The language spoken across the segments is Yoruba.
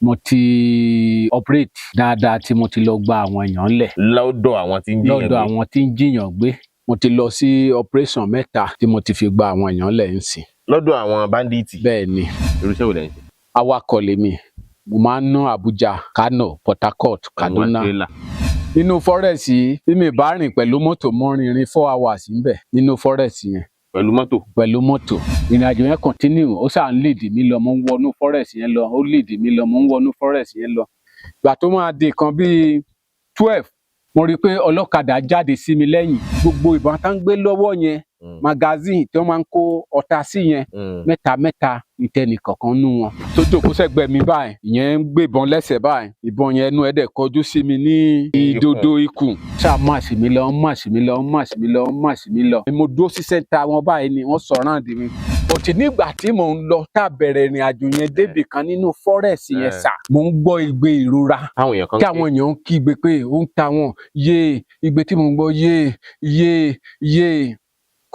Mo ti operate dáadáa tí mo ti lọ gba àwọn èèyàn lẹ̀. Lọ́dọ̀ àwọn tí ń jiyàn lọ́dọ̀ gbé. Àwọn tí ń jiyàn gbé. Mo ti lọ sí operation mẹ́ta tí mo ti fi gba àwọn èèyàn lẹ̀ ń sìn. Lọ́dọ̀ àwọn bandits. Bẹ́ẹ̀ ni. Irúṣẹ́ wo lẹ̀ ń ṣe? Awakọ̀ lèmi. Mo máa ń ná Abuja, Kano, Port Harcourt, Kaduna. Àwọn tírélà. Nínú forest yìí, bí mi bá rìn pẹ̀lú mọ́tò, mo rìnrìn 4 hours ńbẹ̀ nínú forest yẹn. Pẹ̀lú mọ́tò. Pẹ̀lú mọ́tò. Ìrìn àjò yẹn continue, ó ṣáà ń lead mi lọ, mo ń wọnú forest yẹn lọ, ó lead mi lọ, mo ń wọnú forest yẹn lọ. Ìgbà tó máa di nǹkan bíi 12, mo rí i pé ọlọ́kadà jáde sí mi lẹ́yìn. Gbogbo ìbọn tá ń gbé lọ́wọ́ yẹn, magazine tí wọ́n máa ń kó ọta sí yẹn, mẹ́ta mẹ́ta ní tẹnì kọ̀ọ̀kan nú wọn. Tó jókòó sẹ́gbẹ̀ẹ́ mi báyìí, ìyẹn ń gbébọn lẹ́sẹ̀ báyìí, ìbọn yẹn ẹnu ẹ̀ dẹ̀ kọjú sí mi ní ìdodo ikùn. Ṣáà máàṣì mi lọ, máàṣì mi lọ, máàṣì mi lọ, máàṣì mi lọ. Mo dúró sí center wọn báyìí ni wọ́n surround mi. But nígbà tí mò ń lọ, tá a bẹ̀rẹ̀ ìrìn àjò yẹn débì kan nínú forest yẹn, sà, mò ń gbọ́ igbe ìrora Táwọn èèyàn kan kí àwọn èèyàn ń kígbe pé ó ń ta wọn yé. Igbe tí mò ń gbọ́, yé yé yé.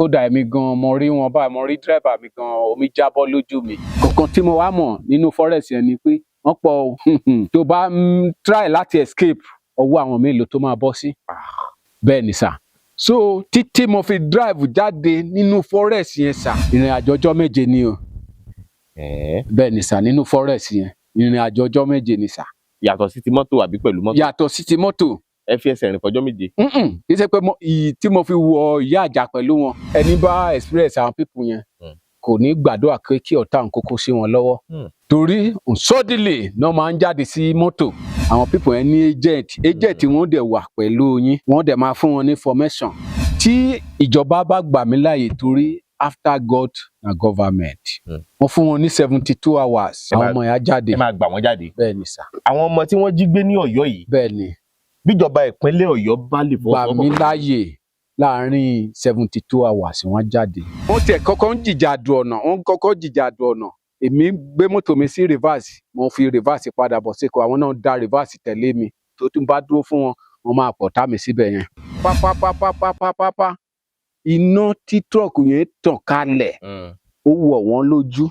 Kódà èmi gan, mo rí wọn báyìí, mo rí dírẹ́bà mi gan, omi jábọ́ lójú mi. Kankan tí mo wá mọ̀ nínú forest yẹn ni pé wọ́n pọ̀ o. Tó bá ń try láti escape, ọwọ́ àwọn mélòó tó máa bọ́ sí. Bẹ́ẹ̀ ni sà. So títí mo fi drive jáde nínú forest yẹn sà, ìrìn àjò ọjọ́ 7 ni o. Bẹ́ẹ̀ ni sà, nínú forest yẹn, ìrìn àjò ọjọ́ 7 ni sà. Yàtọ̀ sí ti mọ́tò àbí pẹ̀lú mọ́tò? Yàtọ̀ sí ti mọ́tò. Ẹ fi ẹsẹ̀ rìn fọjọ́ 7? Kì í ṣe pé ìyí tí mo fi wọ ìyá àjà pẹ̀lú wọn. Ẹni bá experience àwọn people yẹn kò ní gbàdúrà pé kí ọ̀tá òun kókó sí wọn lọ́wọ́, torí suddenly náà máa ń jáde sí mọ́tò. Àwọn people yẹn ní agent. Agent wọn dẹ̀ wà pẹ̀lú yín, wọ́n dẹ̀ máa fún wọn ní information. Tí ìjọba bá gbà mí láàyè, torí after God na government, wọ́n fún wọn ní 72 hours, Ẹ àwọn máa- ọmọ yẹn á jáde. Ẹ máa gbà wọ́n jáde? Bẹ́ẹ̀ ni sà. Àwọn ọmọ tí wọ́n jí gbé ní Ọ̀yọ́ yìí? Bẹ́ẹ̀ ni. Bíjọba ìpínlẹ̀ Ọ̀yọ́ bá lè Gbà fọwọ́sowọ́pọ̀ mí láàyè, láàárín 72 hours, wọ́n jáde. Wọ́n tiẹ̀ kọ́kọ́ ń jìjàdù ọ̀nà, wọ́n kọ́kọ́ jìjàdù ọ̀nà. Èmi gbé mọ́tò mi sí reverse, mo fi reverse padà bọ̀ síkọ̀, àwọn náà dá reverse tẹ̀lé mi. Tó tún bá dúró fún wọn, wọ́n máa pọ̀ tá mi síbẹ̀ yẹn. Pápápápápápápá, iná tí truck yẹn tàn kalẹ̀, ó wọ̀ wọ́n lójú.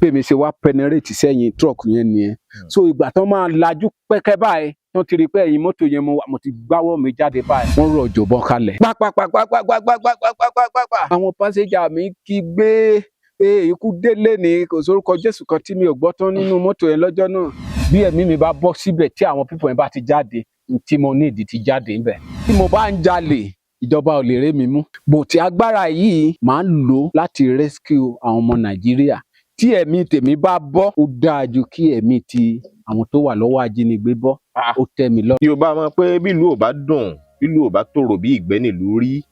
Pèmí ṣe wá penetrate sẹ́yìn truck yẹn nìyẹn. So ìgbà tán máa lajú pẹ́kẹ́ báyìí, wọ́n ti rí i pé ẹ̀yìn mọ́tò yẹn mo wà, mo ti gbáwọ́ mi jáde báyìí, wọ́n rọ̀jò bọ́n kalẹ̀. Pápápápápápápápápápá, àwọn passenger mi kígbe pé ikú délé ní. Kò sórúkọ Jésù kan tí mi ò gbọ́ tán nínú mọ́tò yẹn lọ́jọ́ náà. Bí ẹ̀mí mi bá bọ́ síbẹ̀, tí àwọn people yẹn bá ti jáde, n tí mo ní ìdí ti jáde ńbẹ̀. Tí mo bá ń jalè, ìjọba ò lè ré mi mú. But agbára yìí máa ń lò láti rescue àwọn ọmọ Nàìjíríà. Tí ẹ̀mí tèmi bá bọ́, ó dáa ju kí ẹ̀mí ti àwọn tó wà lọ́wọ́ ajínigbé bọ́. Ó tẹ́ mi lọ́rùn. Yorùbá máa pé bílùú ò bá dùn, bílùú ò bá tòrò bí ìgbẹ́ nílùú rí,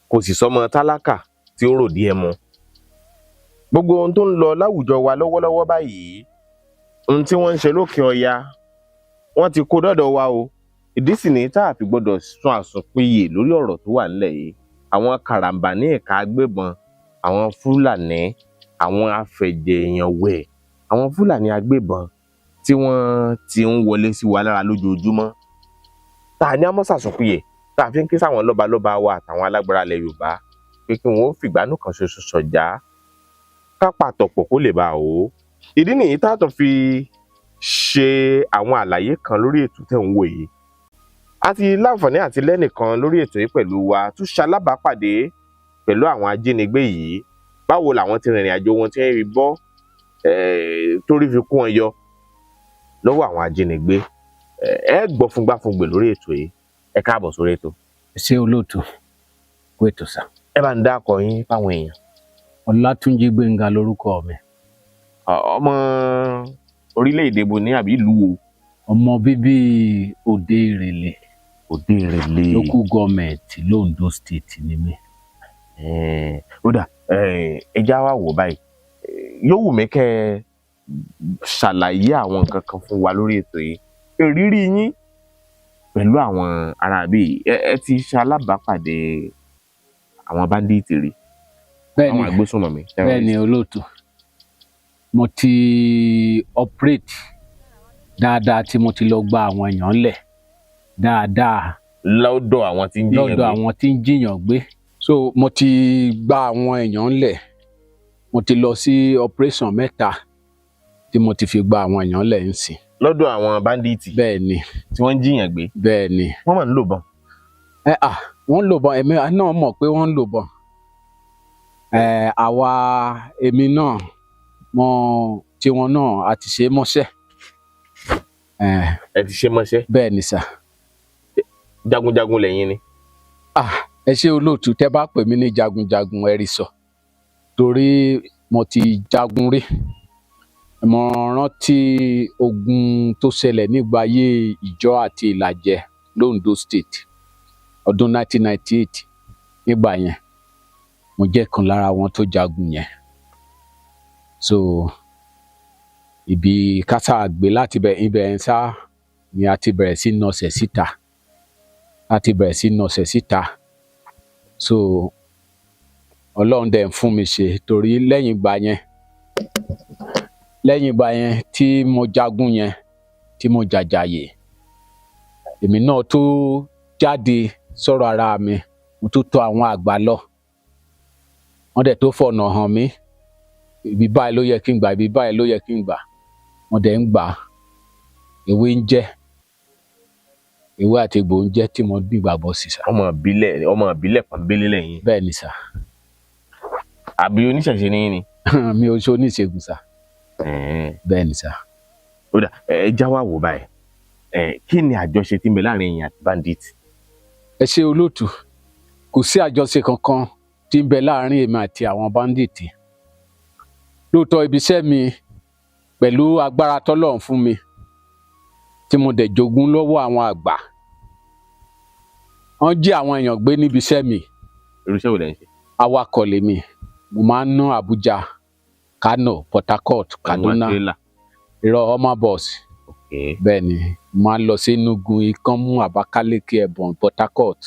kò sì sọmọ tálákà tí ó rò díẹ̀ mu. Gbogbo ohun tó ń lọ láwùjọ wa lọ́wọ́lọ́wọ́ báyìí, ohun tí wọ́n ń ṣe lókè ọya, wọ́n ti kó dọ́dọ̀ wa o. Ìdí sì ní tá a fi gbọ́dọ̀ sun àsùnpìyè lórí ọ̀rọ̀ tó wà nílẹ̀ yìí. Àwọn karambà ní ẹ̀ka agbébọn, àwọn Fúlàní, àwọn afẹ̀jẹ̀èyàn wẹ̀, àwọn Fúlàní agbébọn tí wọ́n ti ń wọlé sí wa lára lójoojúmọ́, tá a ní àmọ́ sàsùnpìyè, tá a fi ń ké sáwọn lọ́balọ́ba wa àtàwọn alágbára ilẹ̀ Yorùbá pé kí wọ́n ó fìgbánú kan ṣoṣo sọ̀já ká pàtọ̀pọ̀ kó lè bá a o. Ìdí nìyí tá a tún fi ṣe àwọn àlàyé kan lórí ètò tẹ̀ ń wò yìí. A ti láǹfààní àti lẹ́nìkan lórí ètò yìí pẹ̀lú wa tún ṣalábàápàdé pẹ̀lú àwọn ajínigbé yìí. Báwo làwọn ti rìnrìn àjò wọn tí wọ́n fi bọ́, torí fi kún wọn yọ lọ́wọ́ àwọn ajínigbé? Ẹ gbọ́ fúngbáfúngbè lórí ètò yìí. Ẹ káàbọ̀ sórí ètò. Ṣé olóòtú kó ètò sà. Ẹ bá ń dákọ yín fáwọn èèyàn. Ọlátúnjí Gbénga lórúkọ mi. Ọmọ orílẹ̀-èdè bo ní àbí ìlú wo? Ọmọ bíbí Òde Ìrèlè. Òde Ìrèlè. Local government l'Ondo State ni mí. Ó dà, ẹ já wá wò báyìí. Yóò wù mí kẹ́ ẹ ṣàlàyé àwọn nǹkan kan fún wa lórí ètò yìí, ìrírí yín pẹ̀lú àwọn aráabí. Ẹ ti ṣe alábàápàdé àwọn bandit rí? Bẹ́ẹ̀ni. Àwọn agbésùnmọ̀mí? Bẹ́ẹ̀ni olóòtú, mo ti operate dáadáa tí mo ti lọ gba àwọn èèyàn lẹ̀ dáadáa. Lọ́dọ̀ àwọn tí ń jiyàn lọ́dọ̀ gbé? Àwọn tí ń jiyàn gbé. So mo ti gba àwọn èèyàn lẹ̀, mo ti lọ sí operation mẹ́ta tí Tí mo ti fi gba àwọn èèyàn lẹ̀ ń sìn. Lọ́dọ̀ àwọn bandit? Bẹ́ẹ̀ ni. Tí wọ́n ń jí èèyàn gbé? Bẹ́ẹ̀ ni. Wọ́n máa ń lò bọn. Ẹ à, wọ́n ń lò bọn. Èmi náà mọ̀ pé wọ́n ń lò bọn. Ẹ àwa, èmi náà mọ tiwọn náà, a ti ṣe é mọ́ṣẹ́. Ẹ. Ẹ ti ṣe mọ́ṣẹ́? Bẹ́ẹ̀ ni sà. Jagunjagun lẹ́yìn ni? Ah, ẹ ṣé olóòtú. Tẹ́ bá pè mí ní jagunjagun, ẹ rí sọ, torí mo ti jagun rí. Mo rántí ogun tó ṣẹlẹ̀ nígbà ayé Ìjọ àti Ìlàjẹ l'Ondo State, ọdún 1998. Nígbà yẹn, mo jẹ́ kan lára wọn tó jagun yẹn. So ibi kásá gbé láti bẹ̀, ibẹ̀ ń sá ni a ti bẹ̀rẹ̀ sí nọsẹ̀ síta, a ti bẹ̀rẹ̀ sí nọsẹ̀ síta. So Ọlọ́run dẹ̀ ń fún mi ṣe, torí lẹ́yìn ìgbà yẹn tí mo jagun yẹn, tí mo jàjàyè, èmi náà tó jáde sọ̀rọ̀ ara mi. Mo tó tọ̀ àwọn àgbà lọ, wọ́n dẹ̀ tó fọ̀nà hàn mí: ibi báyìí ló yẹ kí n gbà, ibi báyìí ló yẹ kí n gbà. Wọ́n dẹ̀ ń gbà á. Ewé ń jẹ́, ewé àti egbò ń jẹ́ tí mo nígbàgbọ́ sí sà. Ọmọ ìbílẹ̀ pọ́nbélé lẹ́yìn? Bẹ́ẹ̀ ni sà. Àbí oníṣẹ̀ṣe ni yín ni? Mi ò ṣe oníṣègùn sà. Bẹ́ẹ̀ ni sà. Ó dà, ẹ já wá wò báyìí. Ẹ kí ni àjọṣe tí ń bẹ láàrin ẹ̀yin àti bandit? Ẹ ṣé olóòtú. Kò sí àjọṣe kankan tí ń bẹ láàrin èmi àti àwọn bandit. Lóòótọ́, ibi iṣẹ́ mi, pẹ̀lú agbára tọ́lọ́run fún mi, tí mo dẹ̀ jogún lọ́wọ́ àwọn àgbà, wọ́n jí àwọn èèyàn gbé níbi iṣẹ́ mi. Irú iṣẹ́ wo lẹ̀ ń ṣe? Awakọ̀ lèmi. Mo máa ń ná Abuja, Kano, Port Harcourt, Kaduna. Trailer? Irọ́, Hummer bus. Bẹ́ẹ̀ ni, mo máa ń lọ sí Enugu, Ikanmu, Abakaliki, Ebonyi, Port Harcourt.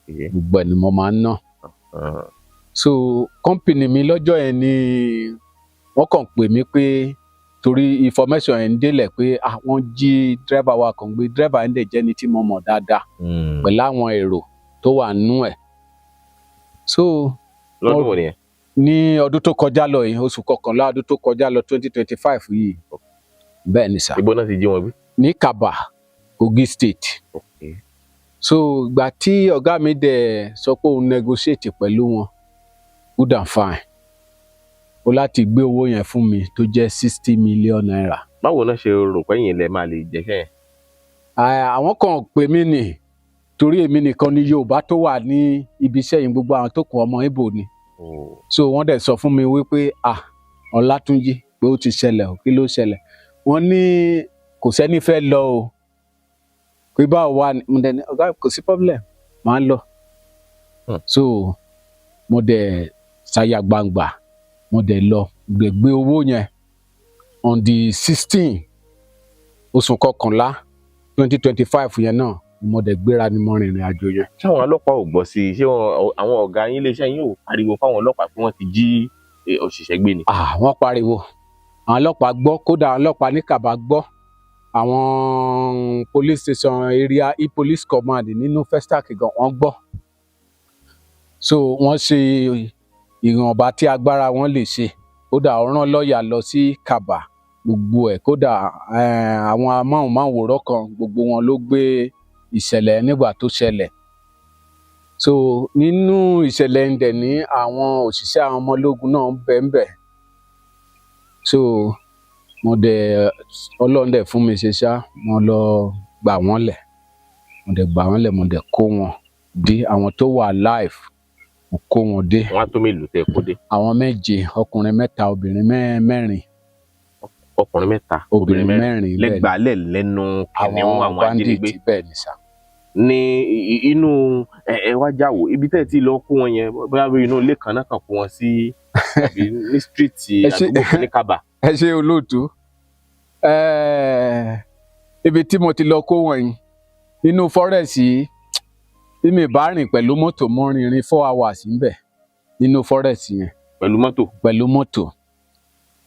Gbogbo ẹ̀ ni mo máa ń ná. So company mi lọ́jọ́ yẹn ni wọ́n kàn pè mí pé, torí information yẹn ń délẹ̀ pé, ah, wọ́n jí driver wa kan gbé. Driver yẹn dẹ̀ jẹ́ ni tí mo mọ̀ dáadáa pẹ̀lú àwọn èrò tó wà nínú ẹ̀. So Lọ́dún wo nìyẹn? Ní ọdún tó kọjá lọ yìí, oṣù kọkànlá ọdún tó kọjá lọ, 2025 yìí. Bẹ́ẹ̀ ni sà. Ibo náà ti jí wọn gbé? Ní Kaba, Kogi State. So ìgbà tí ọ̀gá mi dẹ̀ sọ pé òun negotiate pẹ̀lú wọn, good and fine, ó láti gbé owó yẹn fún mi tó jẹ́ ₦60 million. Báwo náà ṣe rò pé ẹ̀yin lẹ máa lè jẹ́ṣẹ́ yẹn? Ah, àwọn kan pè mí nì, torí èmi nìkan ni Yorùbá tó wà ní ibi iṣẹ́ yìí. Gbogbo àwọn tó kù, ọmọ Ìgbò ni. So wọ́n dẹ̀ sọ fún mi wípé, ah, Ọlátúnjí, pé ó ti ṣẹlẹ̀ o. Kí ló ṣẹlẹ̀? Wọ́n ní kò sẹ́ni fẹ́ lọ o, pé báwo wà ní. Mo dẹ̀ ní, ọ̀gá, kò sí problem, màá lọ. So mo dẹ̀ ṣàyà gbangba, mo dẹ̀ lọ, mo dẹ̀ gbé owó yẹn on the 16 oṣù kọkànlá 2025 yẹn náà ni mo dẹ̀ gbéra, ni mo rìnrìn àjò yẹn. Ṣáwọn ọlọ́pàá ò gbọ́ sí i? Ṣé àwọn ọ̀gá yín, iléeṣẹ́ yín ò pariwo fáwọn ọlọ́pàá pé wọ́n ti jí òṣìṣẹ́ gbé ni? Ah, wọ́n pariwo, àwọn ọlọ́pàá gbọ́. Kódà àwọn ọlọ́pàá ní Kàbá gbọ́, àwọn police station area e police command nínú Festac gan, wọ́n gbọ́. So wọ́n ṣe ìwọ̀nba tí agbára wọn lè ṣe. Kódà ó rán lọ́ọ̀yà lọ sí Kàbá, gbogbo ẹ̀. Kódà àwọn amóhùnmáwòrán kan, gbogbo wọn ló gbé ìṣẹ̀lẹ̀ nígbà tó ṣẹlẹ̀. So nínú ìṣẹ̀lẹ̀ ń dẹ̀ ní àwọn òṣìṣẹ́, àwọn ọmọ ológun náà ń bẹ ń bẹ̀. So mo dẹ̀, Ọlọ́run dẹ̀ fún mi ṣe ṣá, mo lọ gbà wọ́n lẹ̀, mo dẹ̀ gbà wọ́n lẹ̀, mo dẹ̀ kó wọn dé. Àwọn tó wà live, mo kó wọn dé. Wọ́n á tó mélòó tẹ́ kó dé? Àwọn méje, ọkùnrin mẹ́ta, obìnrin mẹ́rin. Ọkùnrin mẹ́ta? Obìnrin mẹ́rin, bẹ́ẹ̀ ni. Lẹ́gbàálẹ̀ lẹ́nu kìnìún àwọn ajínigbé? Bandit, bẹ́ẹ̀ ni sà. Ní inú ẹ wá jáwò ibi tẹ́ ẹ ti lọ kó wọn yẹn, bóyá bí inú ilé kan náà kàn kó wọn sí, àbí ní street àdúgbò kan ní Kaba? Ẹ ṣe olóòtú. Ibi tí mo ti lọ kó wọn yìí, nínú forest yìí, bí mi bá rìn pẹ̀lú mọ́tò, mo rìnrìn 4 hours níbẹ̀ nínú forest yẹn. Pẹ̀lú mọ́tò? Pẹ̀lú mọ́tò.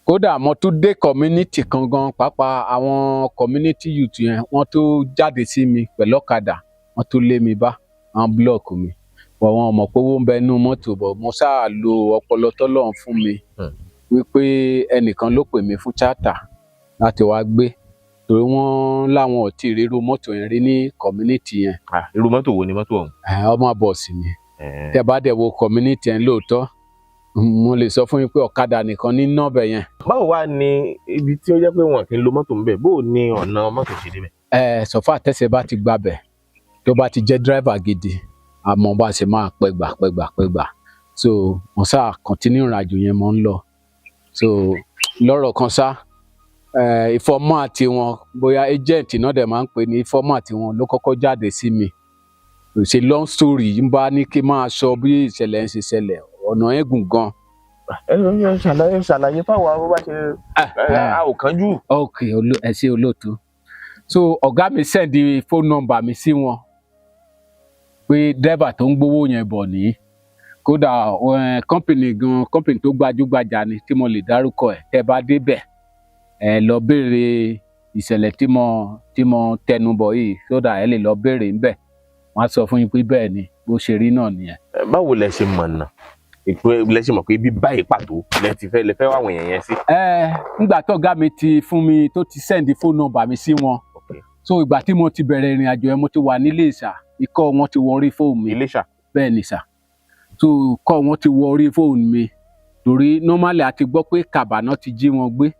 Kódà mo tún dé community kan gan pàápàá, àwọn community youth yẹn, wọ́n tó jáde sí mi pẹ̀lú ọ̀kadà, wọ́n tó lé mi bá, àwọn block mi bọ̀, wọn ò mọ̀ pé owó ń bẹ nínú mọ́tò bọ̀. Mo ṣáà lo ọpọlọ tọ́lọ́run fún mi wípé ẹnìkan ló pè mí fún charter. láti wá gbé, torí wọ́n láwọn ò tí ì rírú mọ́tò yẹn rí ní community yẹn. Ah, irú mọ́tò wo ni mọ́tò ọ̀hún? Ọmọ bọ̀ọ̀sì ni. Tẹ́ bá dẹ̀ wo community yẹn lóòótọ́, mo lè sọ fún yín pé ọ̀kadà nìkan ní nọ́ọ̀bẹ̀ yẹn. Báwo wá ni ibi tí ó jẹ́ pé wọn kì í lo mọ́tò ńbẹ̀, bó o ní ọ̀nà mọ́tò ṣe débẹ̀? Sọfà tẹsẹ̀ bá ti gbabẹ̀, tó bá ti jẹ́ driver gidi, àmọ́ bá ṣe máa pẹ́gbà pẹ́gbà pẹ́gbà. So mo ṣáà continue ìrìnàjò yẹn, mo ń lọ. So lọ́rọ̀ kan ṣá, ìfọ̀mọ́ àti wọn, bóyá agent náà dẹ̀ máa ń pè ní ìfọ̀mọ́ àti wọn ló kọ́kọ́ jáde sí mi. Kò ṣe long story ń bá ní kí n máa sọ bí ìṣẹ̀lẹ̀ ń ṣe ṣẹlẹ̀, ọ̀nà yẹn gùn gan. Ẹ ẹ ṣàlàyé, ṣàlàyé fáwọn bó bá ṣe, a ò kánjú. Ok, ẹ ṣé olóòtú. So ọ̀gá mi send phone number mi sí wọn pé dírẹ́bà tó ń gbowó yẹn bọ̀ ní. Kódà company gan, company tó gbajúgbajà ni tí mo lè dárúkọ ẹ̀. Tẹ́ bá débẹ̀, ẹ lọ béèrè ìṣẹ̀lẹ̀ tí mo tẹnu bọ̀ yìí, kódà ẹ lè lọ béèrè ńbẹ̀, wọ́n á sọ fún yín pé bẹ́ẹ̀ ni, bó ṣe rí náà nìyẹn. Báwo lẹ ṣe mọ̀nà ìpè lẹ ṣe mọ̀ pé ibi báyìí pàtó lẹ ti fẹ́ lẹ fẹ́ wá àwọn èèyàn yẹn sí? Ẹ ńgbà tọ́gá mi ti fún mi, tó ti send phone number mi sí wọn, so ìgbà tí mo ti bẹ̀rẹ̀ ìrìn àjò yẹn, mo ti wà nílé ìsà, ikọ́ wọn ti wọ orí fóònù mi. Iléṣà? Bẹ́ẹ̀ ni sà. So ikọ́ wọn ti wọ orí fóònù mi, torí normally a ti gbọ́ pé Kàbàná ti jí wọn gbé.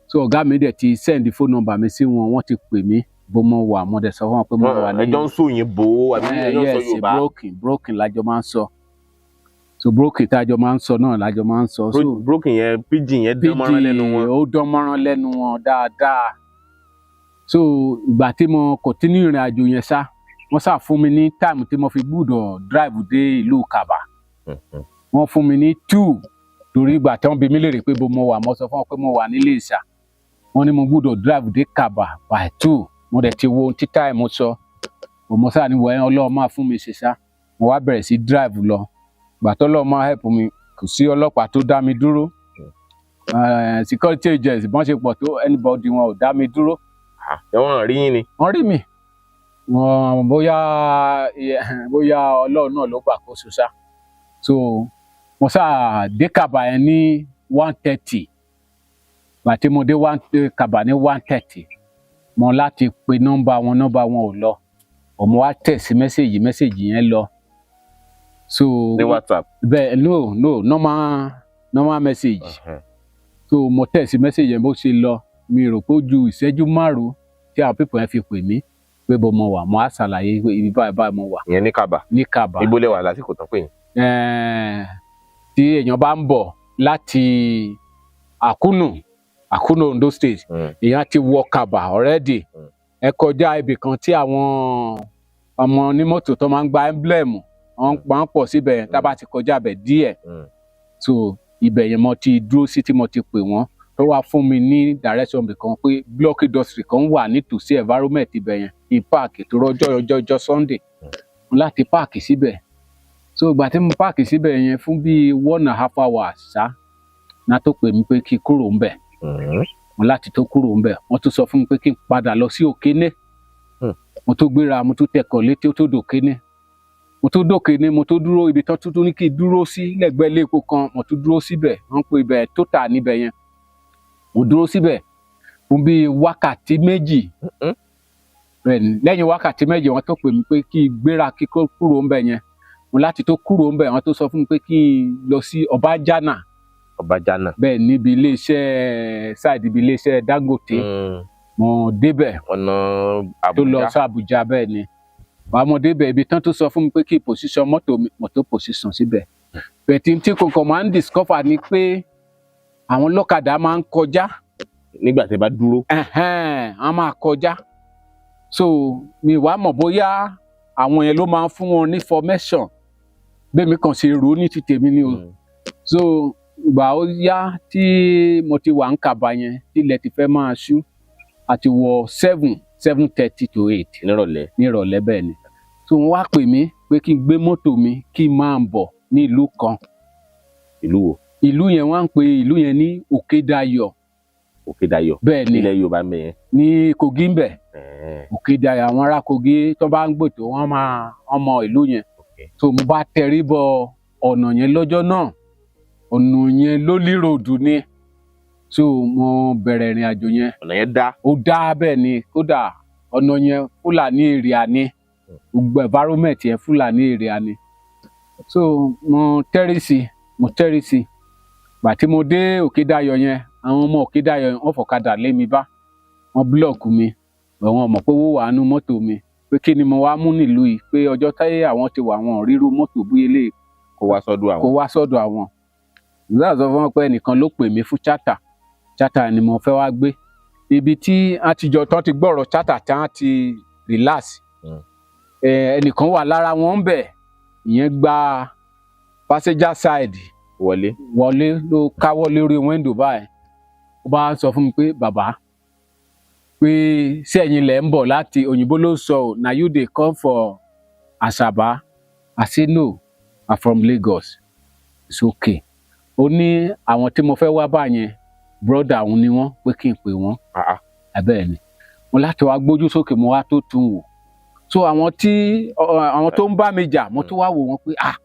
So ọ̀gá mi dẹ̀ ti send phone number mi sí wọn, wọ́n ti pè mí bó mo wà, mo dẹ̀ sọ fún wọn pé mo wà ní. Ẹjọ́ ń sọ òyìnbó àbí ẹjọ́ ń sọ Yes, Yorùbá? Broken broken lájọ máa ń sọ. So broken tájọ máa ń sọ náà lájọ máa ń sọ. So Broken yẹn, pidgin yẹn dán mọ́rán lẹ́nu wọn. Ó dán mọ́rán lẹ́nu wọn dáadáa. So ìgbà tí mo continue ìrìn àjò yẹn ṣá, wọ́n ṣá fún mi ní time tí mo fi gbúdọ̀ drive dé ìlú Kàbà. Wọ́n fún mi ní 2, torí ìgbà tí wọ́n bi mí léèrè pé bó mo wà, mo sọ fún wọn pé mo wà nílé Ìṣà. Wọ́n ní mo gbúdọ̀ drive dé Kàbà by 2. Mo dẹ̀ ti wo ohun tí time sọ. Mo ṣáà ní wọ́n Ọlọ́run máa fún mi ṣe ṣá. Mo wá bẹ̀rẹ̀ sí drive lọ. Ìgbà tó Ọlọ́run máa help mi, kò sí ọlọ́pàá tó dá mi dúró. Security agents bọ́n ṣe pọ̀ tó, anybody wọn ò dá mi dúró. Ṣé wọ́n rí yín ni? Wọ́n rí mi, wọn bóyá Ọlọ́run náà ló gbàkóso ṣá. So mo ṣáà dé Kàbà yẹn ní 1:30. Gbà tí mo dé Kàbà ní 1:30, mo láti pe nọ́mbà wọn, nọ́mbà wọn ò lọ. Mo wá tẹ̀ sí message, message yẹn lọ. So Ní WhatsApp? Bẹ́ẹ̀, no, normal message. So mo tẹ̀ sí message yẹn, bó ṣe lọ, mi rò pé ó ju ìṣẹ́jú 5 tí àwọn people yẹn fi pè mí pé bó mo wà. Mo á ṣàlàyé pé ibi báyìí báyìí mo wà. Ìyẹn ní Kàbà? Ní Kàbà. Ibo lẹ wà lásìkò tán pè yín? Tí èèyàn bá ń bọ̀ láti Àkúnù, Ondo State, èèyàn ti wọ Kàbà already. Ẹ kọjá ibì kan tí àwọn ọmọ onímọ́tò tó máa ń gba emblem, wọ́n máa ń pọ̀ síbẹ̀ yẹn. Tá a bá ti kọjá bẹ̀ díẹ̀, so ibẹ̀ yẹn mo ti dúró sí tí mo ti pè wọ́n, tó wá fún mi ní direction bì kan pé block industry kan wà nítòsí environment ibẹ̀ yẹn ní park tó rọjọ́ ọjọ́ ọjọ́ Sunday, mo láti park síbẹ̀. So ìgbà tí mo park síbẹ̀ yẹn fún bíi 1.5 hours ṣá, náà tó pè mí pé kí n kúrò ńbẹ̀. Mo láti tó kúrò ńbẹ̀, wọ́n tún sọ fún mi pé kí n padà lọ sí Òkéné. Mo tó gbéra, mo tún tẹkọ̀ létí, ó tó dòkéné. Mo tó dòkéné, mo tó dúró ibi tó tún ní kí n dúró sí lẹ́gbẹ̀ẹ́ ilé epo kan. Mo tún dúró síbẹ̀, wọ́n ń pè ibẹ̀ Total níbẹ̀ yẹn. Mo dúró síbẹ̀ fún bíi wákàtí 2. Bẹ́ẹ̀ ni, lẹ́yìn wákàtí 2, wọ́n tó pè mí pé kí n gbéra, kí kó kúrò ńbẹ̀ yẹn. Mo láti tó kúrò ńbẹ̀, wọ́n tó sọ fún mi pé kí n lọ sí Ọbájánà. Ọbàjánà. Bẹ́ẹ̀, níbi iléeṣẹ́ side ibi iléeṣẹ́ Dangote. Mo débẹ̀. Ọ̀nà Tó lọ Àbújá. sí Àbújá, bẹ́ẹ̀ ni. Wàá mo débẹ̀, ibi tán tó sọ fún mi pé kí position mọ́tò mi, mo tó position síbẹ̀. Bẹ̀tí tí kò kàn máa ń discover ni pé àwọn ọlọ́kadà máa ń kọjá. Nígbà tí ẹ bá dúró. Ẹ̀hẹ́n, wọ́n máa kọjá. So mi wàá mọ̀ bóyá àwọn yẹn ló máa ń fún wọn ní information bẹ́ẹ̀. Mi kàn ṣe rò ó ní ti tèmi ni o. So ìgbà ó yá tí mo ti wà ń Kàbà yẹn, tí ilẹ̀ ti fẹ́ máa ṣú, àti wọ 7, 7:30 to 8. Nírọ̀lẹ́. Nírọ̀lẹ́, bẹ́ẹ̀ ni. So wọ́n wá pè mí pé kí n gbé mọ́tò mi, kí n máa bọ̀ ní ìlú kan. Ìlú wo? Ìlú yẹn, wọ́n á ń pe ìlú yẹn ní Òkèdayọ̀. Òkèdayọ̀? Bẹ́ẹ̀ ni. Ilẹ̀ Yorùbá mẹ́yẹn? Ní Kogi ń bẹ̀. Òkèdayọ̀, àwọn ará Kogi tó bá ń gbètò, wọ́n máa wọ́n mọ ìlú yẹn. So mo bá tẹrí bọ ọ̀nà yẹn lọ́jọ́ náà, ọ̀nà yẹn ló líròdù ni. So mo bẹ̀rẹ̀ ìrìn àjò yẹn. Ọ̀nà yẹn dá. Ó dá, bẹ́ẹ̀ ni. Kódà ọ̀nà yẹn, Fúlàní area ni. Gbogbo environment yẹn, Fúlàní area ni. So mo tẹ́rì sí, mo tẹ́rì sí. Gbà tí mo dé Òkèdayọ̀ yẹn, àwọn ọmọ Òkèdayọ̀ yẹn, wọ́n fọ̀kadà lé mi bá, wọ́n block mi. Àwọn mọ̀ pé owó wà nínú mọ́tò mi, pé kí ni mo wá mú nílùú yìí, pé ọjọ́ táyé àwọn ti wà, wọn ò ríru mọ́tò bí eléyìí. Kó wá sọ́dọ̀ Kó àwọn. wá sọ́dọ̀ àwọn. Ìgbà sọ fún wọn pé ẹnìkan ló pè mí fún charter, charter ni mo fẹ́ wá gbé. Ibi tí a ti jọ tán ti gbọ́rọ̀ charter tí wọ́n ti relax. Ẹnìkan wà lára wọn ń bẹ̀, ìyẹn gba passenger side wọlé. Wọlé, ló káwọ́ lórí window báyìí. Ó bá sọ fún mi pé, "Bàbá, pé ṣé ẹ̀yin lẹ̀ ń bọ̀ láti," òyìnbó ló sọ ọ́, "na you dey come for Asaba?" I say, "No, I'm from Lagos." "It's okay." Ó ní àwọn tí mo fẹ́ wá bá yẹn, brother òun ni wọ́n, pé kí n pè wọ́n. Ah, ah. Abẹ́ẹ̀ ni mo láti wá gbójú sókè, mo wá tó tún wò. So àwọn tí àwọn tó ń bá mi jà, mo tún wá wò wọ́n pé, ah,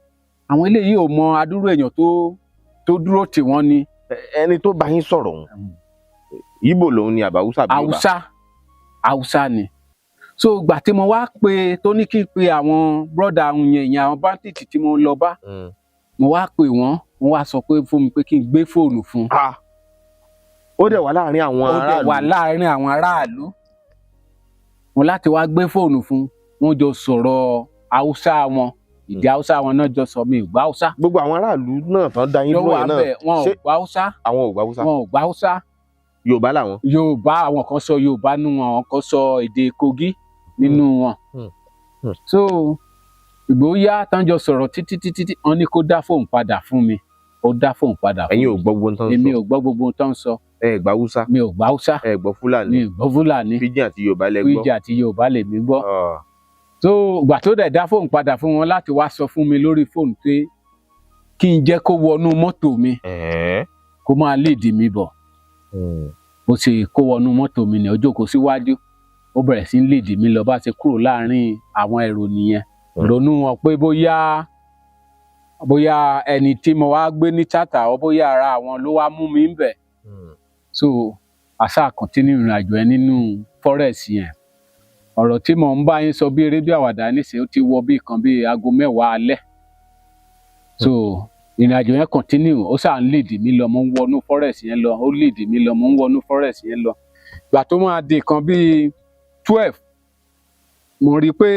àwọn eléyìí ò mọ adúrú èèyàn tó dúró tì wọ́n ni. Ẹni tó bá yín sọ̀rọ̀ òun, Ìgbò lòun ni àbí Haúsá àbí Yorùbá? Haúsá, Haúsá ni. So ìgbà tí mo wá pé tó ní kí n pe àwọn brother àwọn yẹn, ìyẹn àwọn bandit tí mo lọ bá, mo wá pè wọ́n, wọ́n wá sọ pé fún mi pé kí n gbé fóònù fún. Ah. Ó dẹ̀ wà láàrin àwọn Ó dẹ̀ wà aráàlú. láàárín àwọn aráàlú. Mo láti wá gbé fóònù fún, wọ́n jọ sọ̀rọ̀ Haúsá wọn, ìdí Haúsá wọn náà jọ sọ. Mi ò gbọ́ Haúsá. Gbogbo àwọn aráàlú náà tán dá yín Ló dúró wà yẹn náà, bẹ́ẹ̀, wọn ò ṣé gbọ́ Haúsá. Àwọn ò gbọ́ Haúsá? Wọn ò gbọ́ Haúsá. Yorùbá làwọn. Yorùbá, àwọn kan sọ Yorùbá nínú wọn, àwọn kan sọ èdè Kogi nínú wọn. So ìgbóyà tán jọ sọ̀rọ̀ títí títí tí wọ́n ní kó dá fóònù padà fún mi, ó dá fóònù padà fún Ẹ̀yin mi. ò gbọ́ gbogbo tán Èmi sọ? ò gbọ́ gbogbo ohun tó ń sọ. Ẹ gbọ́ Haúsá? Mi ò gbọ́ Haúsá. Ẹ gbọ́ Fúlàní? Mi ò gbọ́ Fúlàní. Pidgin àti Yorùbá lẹ gbọ́. Pidgin àti Yorùbá lèmi gbọ́. Ah. So ìgbà tó dẹ̀ dá fóònù padà fún wọn, láti wá sọ fún mi lórí fóònù pé kí n jẹ́ kó wọnú mọ́tò mi, kó máa lead mi bọ̀. Bó ṣe kó wọnú mọ́tò mi ní, ó jókòó síwájú, ó bẹ̀rẹ̀ sí ń lead mi lọ. Bá ṣe kúrò láàrin àwọn èrò nìyẹn. Ronú wọn pé bóyá ẹni tí mo wá gbé ní charter ọ, bóyá ara àwọn ló wá mú mi ń bẹ̀. So àṣà continue ìrìn àjò yẹn nínú forest yẹn. Ọ̀rọ̀ tí mò ń bá yín sọ bí eré bí àwàdà nísìnyí, ó ti wọ bí kan bí aago 10 alẹ́. So ìrìn àjò yẹn continue, ó ṣáà ń lead mi lọ, mo ń wọnú forest yẹn lọ, ó lead mi lọ, mo ń wọnú forest yẹn lọ. Ìgbà tó máa di kan bíi 12, mo rí i pé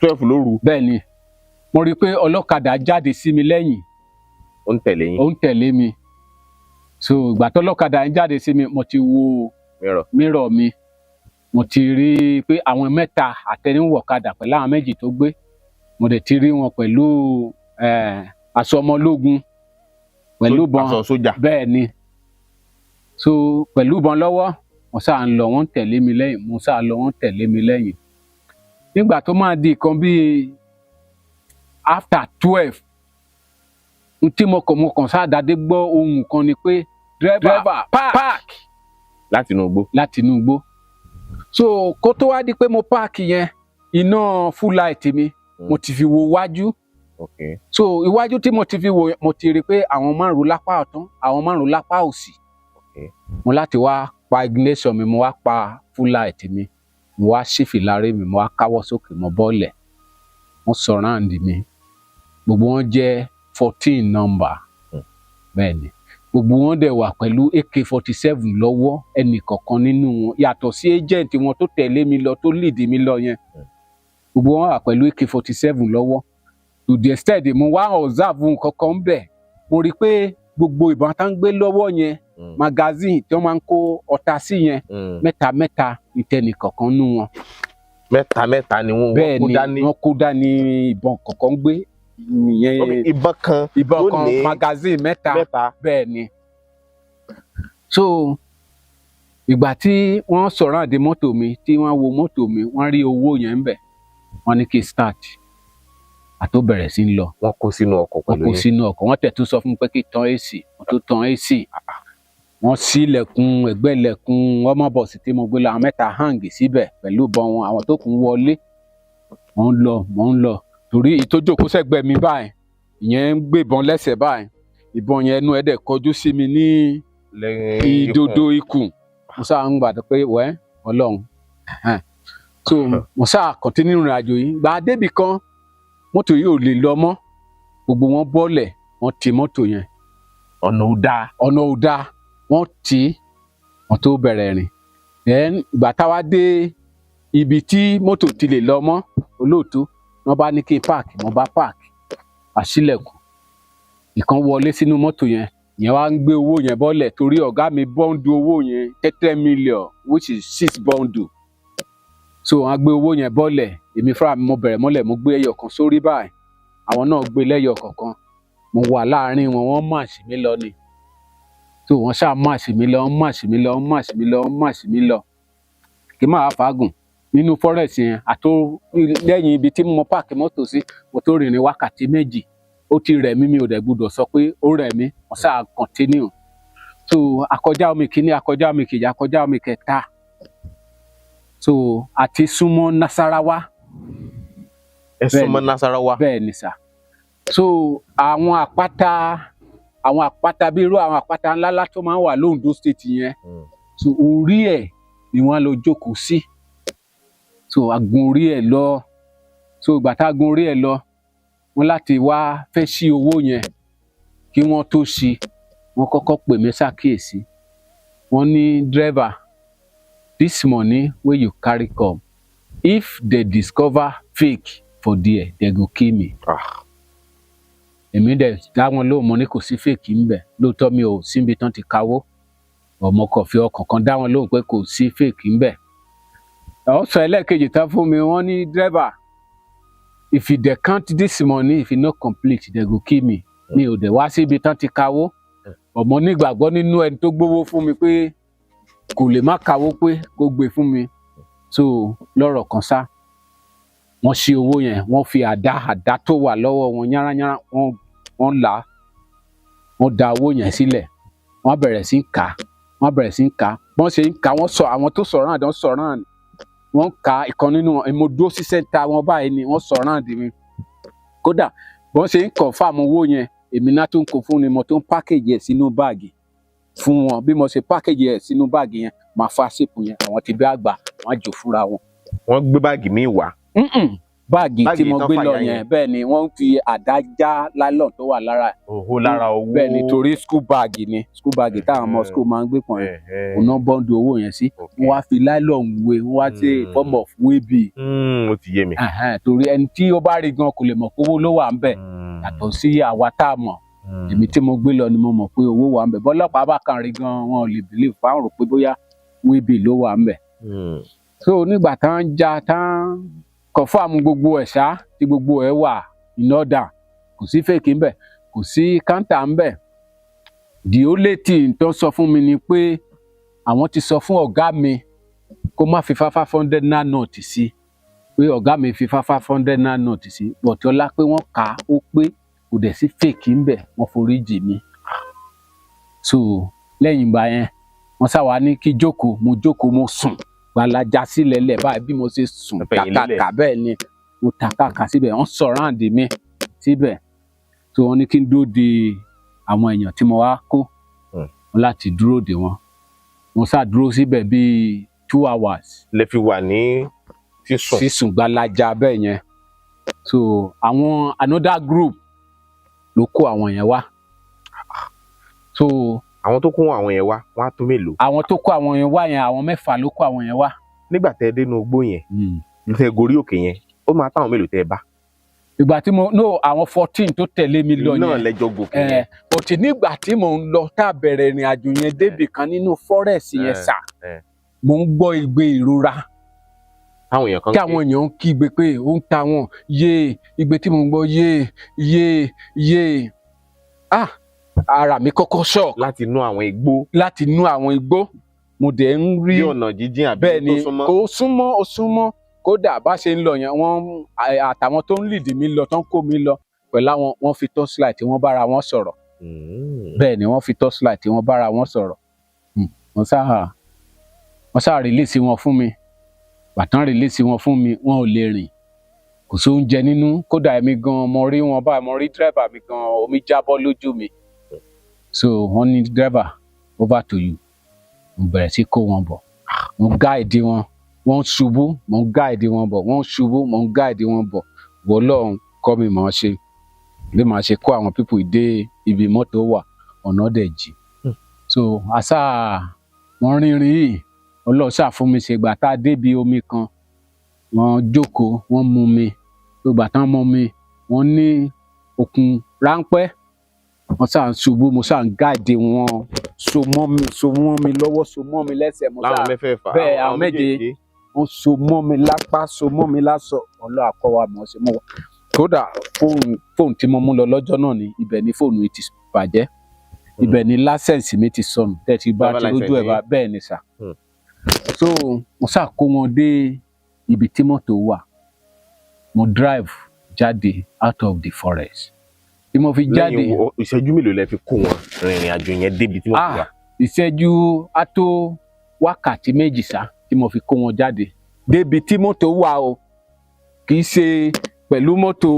12 lóru? Bẹ́ẹ̀ ni. Mo rí i pé ọlọ́kadà jáde sí mi lẹ́yìn. Ó ń tẹ̀lé yín? Ó ń tẹ̀lé mi. So ìgbà tó ọlọ́kadà yẹn jáde sí mi, mo ti wo mìíràn. Mirror mi, mo ti rí i pé àwọn mẹ́ta àtẹniwọ̀kadà pẹ̀lú àwọn méjì tó gbé, mo dẹ̀ ti rí wọn pẹ̀lú aṣọ ọmọ ológun, pẹ̀lú ìbọn. Aṣọ sójà? Bẹ́ẹ̀ ni. So pẹ̀lú ìbọn lọ́wọ́, mo sáà ń lọ, wọ́n ń tẹ̀lé mi lẹ́yìn. Mo sáà lọ, wọ́n ń tẹ̀lé mi lẹ́yìn. Nígbà tó máa di nǹkan bíi after 12, n tí mo kàn sáà dáadé gbọ́ ohùn kan ni pé, "Driver, park." Láti inú igbó? Láti inú igbó. So kó tó wá di pé mo park yẹn, iná full light mi, mo ti fi wo wájú. So iwájú tí mo ti fi wo, mo ti rí i pé àwọn márùn lápá ọ̀tún, àwọn márùn lápá òsì. Mo láti wá pa ignition mi, mo wá pa full light mi, mo wá ṣí fìlà rí mi, mo wá káwọ́ sókè, mo bọ́lẹ̀. Wọ́n surround mi, gbogbo wọn jẹ́ 14 number. Bẹ́ẹ̀ ni, gbogbo wọn dẹ̀ wà pẹ̀lú AK-47 lọ́wọ́, ẹnì kọ̀ọ̀kan nínú wọn, yàtọ̀ sí agent wọn tó tẹ̀lé mi lọ, tó lead mi lọ yẹn. Gbogbo wọn wà pẹ̀lú AK-47 lọ́wọ́. To the extent mo wá observe nǹkan kan bẹ̀, mo rí i pé gbogbo ìbọn tá ń gbé lọ́wọ́ yẹn, magazine tí wọ́n máa ń kó ọta sí yẹn, mẹ́ta mẹ́ta ní tẹnì kọ̀ọ̀kan nú wọn. Mẹ́ta mẹ́ta ni wọ́n Bẹ́ẹ̀ kó ni. dání? Wọ́n kó dání, ìbọn kọ̀ọ̀kan gbé nìyẹn. Ok, ìbọn kan Ìbọn ló kan, ní magazine mẹ́ta. Mẹ́ta. Bẹ́ẹ̀ ni. So ìgbà tí wọ́n sọ̀rọ̀ àdé mọ́tò mi, tí wọ́n wo mọ́tò mi, wọ́n rí owó yẹn ń bẹ̀, wọ́n ní kí n start, àtó bẹ̀rẹ̀ sí ń lọ. Wọ́n kó sínú ọkọ̀ Wọ́n pẹ̀lú kó yín? sínú ọkọ̀. Wọ́n tẹ̀ tún sọ fún mi pé kí n tan AC, wọ́n tó tan AC. Wọ́n ṣí ilẹ̀kùn ẹ̀gbẹ́ ilẹ̀kùn ọmọ bọ̀sì tí mo gbé lọ, àwọn mẹ́ta hang síbẹ̀ pẹ̀lú ìbọn wọn, àwọn tó kù ń wọlé. Mò ń lọ, mò ń lọ, torí ìtójókòó sẹ́gbẹ̀ẹ́ mi báyìí, ìyẹn ń gbébọn lẹ́sẹ̀ báyìí, ìbọn yẹn ẹnu ẹ̀ dẹ̀ kọjú sí mi ní Lẹ́yìn Ìdodo ikùn. Mo sáà ń gbàdúrà pé wẹ́ Ọlọ́run. Ẹ̀hẹ́n. So mo sáà continue ìrìn àjò yìí. Gbà débì kan, mọ́tò yìí ò lè lọ mọ́. Gbogbo wọn bọ́lẹ̀, wọ́n ti mọ́tò yẹn. Ọ̀nà ò dáa. Ọ̀nà ò dáa, wọ́n tì í, wọ́n tó bẹ̀rẹ̀ rìn. Then ìgbà táwa dé ibi tí mọ́tò ti lè lọ mọ́, olóòtú, wọ́n bá ní kí n park. Mo bá park, àṣìlẹ̀kùn, ìkan wọlé sínú mọ́tò yẹn. Ìyẹn wá ń gbé owó yẹn bọ́lẹ̀ torí ọ̀gá mi bundle owó yẹn, 30 million, which is six bundle. So wọ́n á gbé owó yẹn bọ́lẹ̀. Èmi fúnra mi, mo bẹ̀rẹ̀ mọ́lẹ̀, mo gbé ẹyọ kan sórí báyìí, àwọn náà gbé lẹ́yọ kọ̀ọ̀kan. Mo wà láàárín wọn, wọ́n march mí lọ ni. So wọ́n ṣáà march mí lọ, march mí lọ, march mí lọ, march mí lọ. Kí máa fàágùn nínú forest yẹn àtó lẹ́yìn ibi tí mo park mọ́tò sí, mo tó rìnrìn wákàtí 2. Ó ti rẹ̀ mí, mi ò dẹ̀ gbúdọ̀ sọ pé ó rẹ̀ mí. Wọ́n ṣáà continue. So akọjá omi kìíní, akọjá omi kejì, akọjá omi kẹta. So àti súnmọ́ Nasarawa. Ẹ súnmọ́ Nasarawa. Bẹ́ẹ̀ ni sà. So àwọn àpáta, àwọn àpáta bí irú àwọn àpáta ńláńlá tó máa ń wà lóńdó State yẹn, so orí ẹ̀ ni wọ́n lọ jókòó sí. So a gun orí ẹ̀ lọ. So ìgbà tá a gun orí ẹ̀ lọ, wọ́n láti wá fẹ́ ṣí owó yẹn. Kí wọ́n tó ṣí, wọ́n kọ́kọ́ pè mí ṣàkíyèsí. Wọ́n ní, "Driver, this money wey you carry come, if they discover fake for there, they go kill me." Ah. Èmi dẹ̀ dá wọn lóhùn, mo ní kò sí fake ńbẹ̀. Lóòótọ́, mi ò síbi tán ti kawó, ọmọ kò fi ọkàn kan dá wọn lóhùn pé kò sí fake ńbẹ̀. Ọ̀sán ẹlẹ́ẹ̀kejì tán fún mi, wọ́n ní, "Driver, if you dey count this money, if e no complete, they go kill me." Mi ò dẹ̀ wá síbi tán ti kawó. Ọmọ nígbàgbọ́ nínú ẹni tó gbówó fún mi pé kò lè má kawó pé kó gbé fún mi. So lọ́rọ̀ kan sá, wọ́n ṣí owó yẹn, wọ́n fi àdá, àdá tó wà lọ́wọ́ wọn yánnayànna, wọ́n là á, wọ́n da owó yẹn sílẹ̀. Wọ́n bẹ̀rẹ̀ sí í kà á, wọ́n bẹ̀rẹ̀ sí í kà á. Wọ́n ṣe ń kà á, wọ́n sọ àwọn tó surround, wọ́n surround, wọ́n ka ìkan nínú wọn. Mo dúró sí center wọn báyìí ni wọ́n surround mi. Kódà bọ́n ṣe ń confirm owó yẹn, èmi náà tó ń kó fún ni, mo tó ń package ẹ̀ sínú báàgì fún wọn. Bí mo ṣe package ẹ̀ sínú báàgì yẹn, màá fa zip yẹn, àwọn ti bí àgbà, wọ́n á jò fúnra wọn. Wọ́n gbé báàgì míì wá? Mm-mm. Báàgì tí Báàgì mo tán gbé lọ fàya yẹn. Yẹn. Bẹ́ẹ̀ ni, wọ́n fi àdá já nylon tó wà lára ẹ̀. Òhó lára owó. Bẹ́ẹ̀ ni, torí school bag ni, school bag táwọn ọmọ school máa ń gbé pọ̀n yẹn, òun náà bundle owó yẹn sí. Wọ́n wá fi nylon wé, wọ́n wá ṣe form of waybill. Ó ti yé mi. Torí ẹni tí ó bá rí gan kò lè mọ̀ pé owó ló wà ń bẹ̀, yàtọ̀ sí àwa tá a mọ̀. Èmi tí mo gbé lọ ni mo mọ̀ pé owó wà ń bẹ̀. Bọ́lọ́pàá bá kàn rí gan, wọn ò lè believe, fáwọn rò pé bóyá waybill ló wà ń bẹ̀. So nígbà tán já tán, confirm gbogbo ẹ̀ ṣá, tí gbogbo ẹ̀ wà in order, kò sí fake ńbẹ̀, kò sí counter ńbẹ̀. The only thing tó sọ fún mi ni pé àwọn ti sọ fún ọ̀gá mi kó má fi 500 naira note sí, pé ọ̀gá mi fi 500 naira note sí, but ọlá pé wọ́n kà á, ó pé kò dẹ̀ sí fake ńbẹ̀, wọ́n forí jì mí. So lẹ́yìn ìgbà yẹn, wọ́n sá wa ní kí jókòó. Mo jókòó, mo sùn gbalaja sílẹ̀ lẹ̀ báyìí. Bí mo ṣe sùn Ẹ fẹ̀yìn lélẹ̀. tàkàkà, bẹ́ẹ̀ ni mo tàkàkà síbẹ̀, wọ́n surround mi síbẹ̀. So wọ́n ní kí n dúró de àwọn èèyàn tí mo wá kó. Mo láti dúró de wọn. Mo sá dúró síbẹ̀ bíi 2 hours. Lè fi wà ní sísùn. Sísùn gbalaja bẹ́ẹ̀ yẹn. So àwọn another group ló kó àwọn yẹn wá. So Àwọn tó kó àwọn yẹn wá, wọ́n á tó mélòó? Àwọn tó kó àwọn yẹn wá yẹn, àwọn mẹ́fà ló kó àwọn yẹn wá. Nígbà tẹ́ ẹ dénú igbó yẹn, tẹ́ ẹ gorí òkè yẹn, ó máa táwọn mélòó tẹ́ ẹ bá? Ìgbà tí mo no, àwọn 14 tó tẹ̀lé mi lọ Náà yẹn. lẹ́jọ́ gòkè Ẹ yẹn. But nígbà tí mò ń lọ, tá a bẹ̀rẹ̀ ìrìn àjò yẹn débì kan nínú forest yẹn, sà, mò ń gbọ́ igbe ìrora. Táwọn èèyàn kan Kí àwọn èèyàn ń kígbe pé ó ń ta wọn yé. Igbe tí mò ń gbọ́, yé yé yé, ah, ara mi kọ́kọ́ shock. Láti inú àwọn igbó? Láti inú àwọn igbó. Mo dẹ̀ ń rí Bí ọ̀nà jíjìn àbí Bẹ́ẹ̀ ni. tó súnmọ́? Kó súnmọ́, ó súnmọ́. Kódà bá ṣe ń lọ yẹn, wọ́n àtàwọn tó ń lead mi lọ, tó ń kó mi lọ pẹ̀lú àwọn, wọ́n fi torchlight, wọ́n bára wọn sọ̀rọ̀. Bẹ́ẹ̀ ni, wọ́n fi torchlight, wọ́n bára wọn sọ̀rọ̀. Wọ́n sáà release wọn fún mi. Bàtán release wọn fún mi, wọn ò lè rìn, kò sí oúnjẹ nínú. Kódà èmi gan, mo rí wọn báyìí, mo rí driver mi gan, omi jábọ́ lójú mi. So wọ́n ní driver Over to you. Mo bẹ̀rẹ̀ sí kó wọn bọ̀, mo guide wọn, wọ́n ń ṣubú, mo ń guide wọn bọ̀, wọ́n ń ṣubú, mo ń guide wọn bọ̀. Wọ́lọ́run kọ́ mi mọ̀ ọ́n ṣe bí màá ṣe kó àwọn people dé ibi mọ́tò wà, ọ̀nà dẹ̀ jì. So àṣà wọ́n rìnrìn yìí, Ọlọ́run ṣáà fún mi ṣe. Gbà tá a débi omi kan, wọ́n jókòó, wọ́n mú mi. Gbà tán mú mi, wọ́n ní okun ráńpẹ́, wọ́n ṣáà ń ṣubú, mo ṣáà ń guide wọn, so mọ́ mi, so mọ́ mi lọ́wọ́, so mọ́ mi lẹ́sẹ̀, mo Láwọn ṣáà mẹ́fẹ̀ẹ̀fà? Bẹ́ẹ̀, àwọn méje. Méjèèjì. Wọ́n so mọ́ mi lápá, so mọ́ mi lásọ. Ọlọ́run àkọ́wà mọ̀ ṣe mọ́ wa. Kódà fóònù tí mo mú lọ lọ́jọ́ náà ni ibẹ̀ ni fóònù yìí ti bàjẹ́, ibẹ̀ ni license mi ti sọnù tẹ́tí bá Driver ti lójú ẹ̀ license bá yín? Bẹ́ẹ̀ ni sà. So mo ṣáà kó wọn dé ibi tí mọ́tò wà, mo drive jáde out of the forest. Tí mo fi jáde, Lẹ́yìn ìṣẹ́jú mélòó lẹ fi kó wọn rìnrìn àjò yẹn débi tí wọ́n ti wà? Ah, ìṣẹ́jú á tó wákàtí 2 sá tí mo fi kó wọn jáde débi tí mọ́tò wà o. Kì í ṣe pẹ̀lú mọ́tò.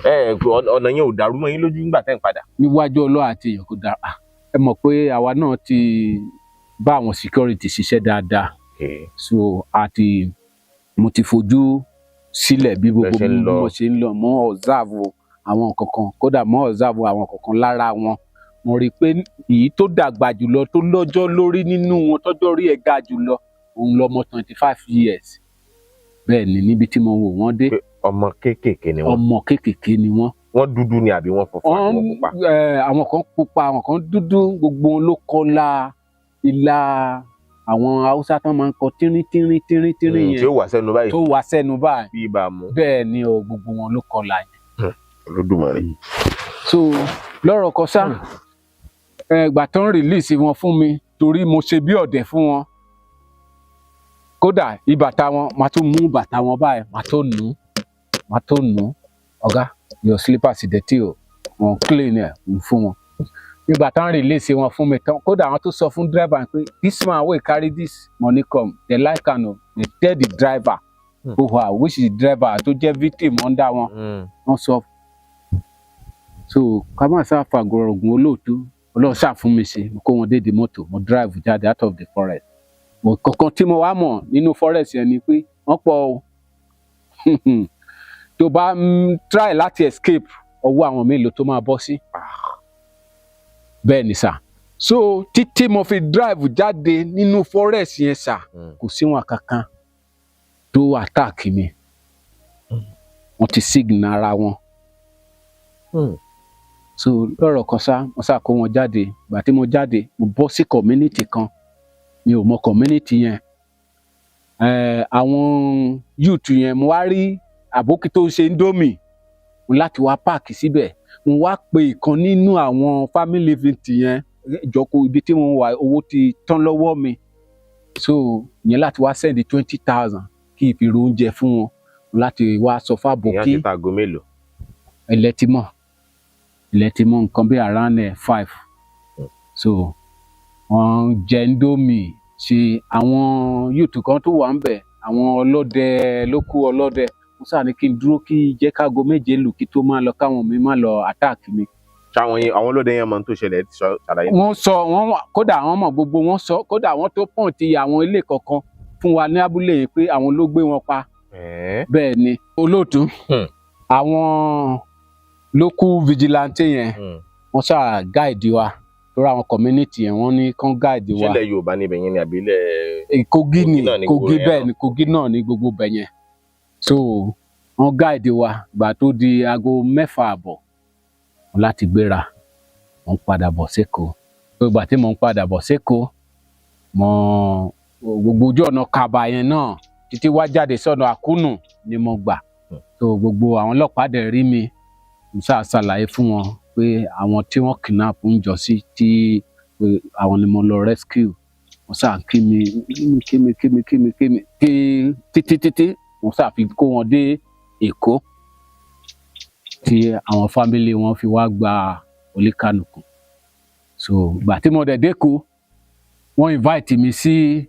Ẹ ọ̀nà yẹn ò dàrú mọ́ yín lójú nígbà tẹ́ ń padà? Níwájú Ọlọ́run àti èèyàn, kò dára. Ah, ẹ mọ̀ pé àwa náà ti bá àwọn security ṣiṣẹ́ dáadáa, so àti mo ti fojú sílẹ̀ bí gbogbo Bẹ́ẹ̀ ṣe ń bí lọ. mo ṣe ń lọ, mo observe àwọn kankan, kódà mo observe àwọn kankan lára wọn. Mo rí i pé èyí tó dàgbà jùlọ, tó lọ́jọ́ lórí nínú wọn, tọ́jọ́ orí ẹ̀ ga jùlọ, òun lọmọ 25 years. Bẹ́ẹ̀ ni, níbi tí mo wò wọ́n dé. Pé ọmọ kéékèèké ni wọ́n? Ọmọ kéékèèké ni wọ́n. Wọ́n dúdú ni àbí wọ́n funfun àbí wọ́n pupa? Àwọn kan pupa, àwọn kan dúdú, gbogbo wọn ló kọlà ìlà àwọn Haúsá tán máa ń kọ tínrín tínrín tínrín tínrín tí yẹn ó wà sẹ́nu báyìí. Tó wá sẹ́nu báyìí. Bí ibà mú. Bẹ́ẹ̀ ni o, gbogbo wọn ló kọlà yẹn. Olódùmarè. So lọ́rọ̀ kan sá, ìgbà tó ń release wọn fún mi, torí mo ṣe bí ọ̀dẹ̀ fún wọn, kódà ìbàtà wọn, màá tún mú bàtà wọn báyìí, màá tó nù ú, màá tó nù ú. "Ọ̀gá, your slippers dirty o." Wọn clean ẹ̀ ń fún wọn. Nígbà tó ń release wọn fún mi tán, kódà àwọn tó sọ fún driver pé this man wey carry this money come, they like am o. They tell the driver who are which is the driver tó jẹ́ victim under wọn. Wọ́n sọ. So ká má sá fàgọrọgùn, olóòtú, Ọlọ́run ṣáà fún mi ṣe, mo kó wọn dé di mọ́tò, mo drive jáde out of the forest. Mo kankan tí mo wá mọ̀ nínú forest yẹn ni pé wọ́n pọ̀ o. Tó bá ń try láti escape, ọwọ́ àwọn mélòó tó máa bọ́ sí. Bẹ́ẹ̀ ni sà. So títí mo fi drive jáde nínú forest yẹn sà, kò sí wọn kankan tó attack mi. Wọ́n ti signal ara wọn. So lọ́rọ̀ kan sá, mo sá kó wọn jáde. Ìgbà tí mo jáde, mo bọ́ sí community kan, mi ò mọ community yẹn. Àwọn youth yẹn, mo wá rí àbókí tó ń ṣe indomie, mo láti wá park síbẹ̀. Mo wá pe ìkan nínú àwọn family living yẹn, ìjọkọ̀ ibi tí mo wà, owó ti tán lọ́wọ́ mi, so yẹn láti wá send 20,000 kí n fi ro oúnjẹ fún wọn. Mo láti wá sọ fún Ìyẹn àbókí. ti ta aago mélòó? Ilẹ̀ ti mọ́, ilẹ̀ ti mọ́, nǹkan bí around 5. So wọ́n jẹ indomie, ṣe àwọn youth kan tó wà ń bẹ̀, àwọn ọlọ́dẹ ló kú ọlọ́dẹ. Wọ́n sáà ní kí n dúró, kí jẹ́ kágo 7 lù kí tó máa lọ, káwọn mi má lọ attack mi. Ṣáwọn yẹn, àwọn ọlọ́dẹ yẹn mọ ohun tó ṣẹlẹ̀? Ẹ ti sọ ṣàlàyé. Wọ́n sọ wọ́n kódà àwọn mọ̀ gbogbo wọn sọ, kódà wọ́n tó pọ̀n ti àwọn ilé kọ̀ọ̀kan fún wa ní abúlé yẹn pé àwọn ló gbé wọn pa. Bẹ́ẹ̀ ni, olóòtú. Àwọn local vigilante yẹn, wọ́n ṣáà guide wa, torí àwọn community yẹn, wọ́n ní kán guide wa. Ṣẹlẹ̀ Yorùbá níbẹ̀ yẹn ni àbí ilẹ̀ Kogi ni. Kogi náà ni Kogi gbogbo yẹn bẹ́ẹ̀ náà. ni, Kogi náà ni gbogbo bẹ̀ yẹn. So wọ́n guide wa. Gbà tó di aago 6:30, mo láti gbéra, mo ń padà bọ̀ sékòó. Ìgbà tí mo ń padà bọ̀ sékòó, mo gbogbo ojú ọ̀nà Kaba yẹn náà títí wá jáde sọ́nà Àkúnù ni mo gbà. So gbogbo àwọn ọlọ́pàá dẹ̀ rí mi, mo ṣáà ṣàlàyé fún wọn pé àwọn tí wọ́n kidnap ń jọ sí tí pé àwọn ni mo lọ rescue. Wọ́n ṣáà kí mi, kí mi, kí mi, kí mi, kí mi, kí títí títí mo ṣáà fi kó wọn dé Èkó, tí àwọn family wọn fi wá gba oníkàlùkù. So ìgbà tí mo dẹ̀ dÉkòó, wọ́n invite mi sí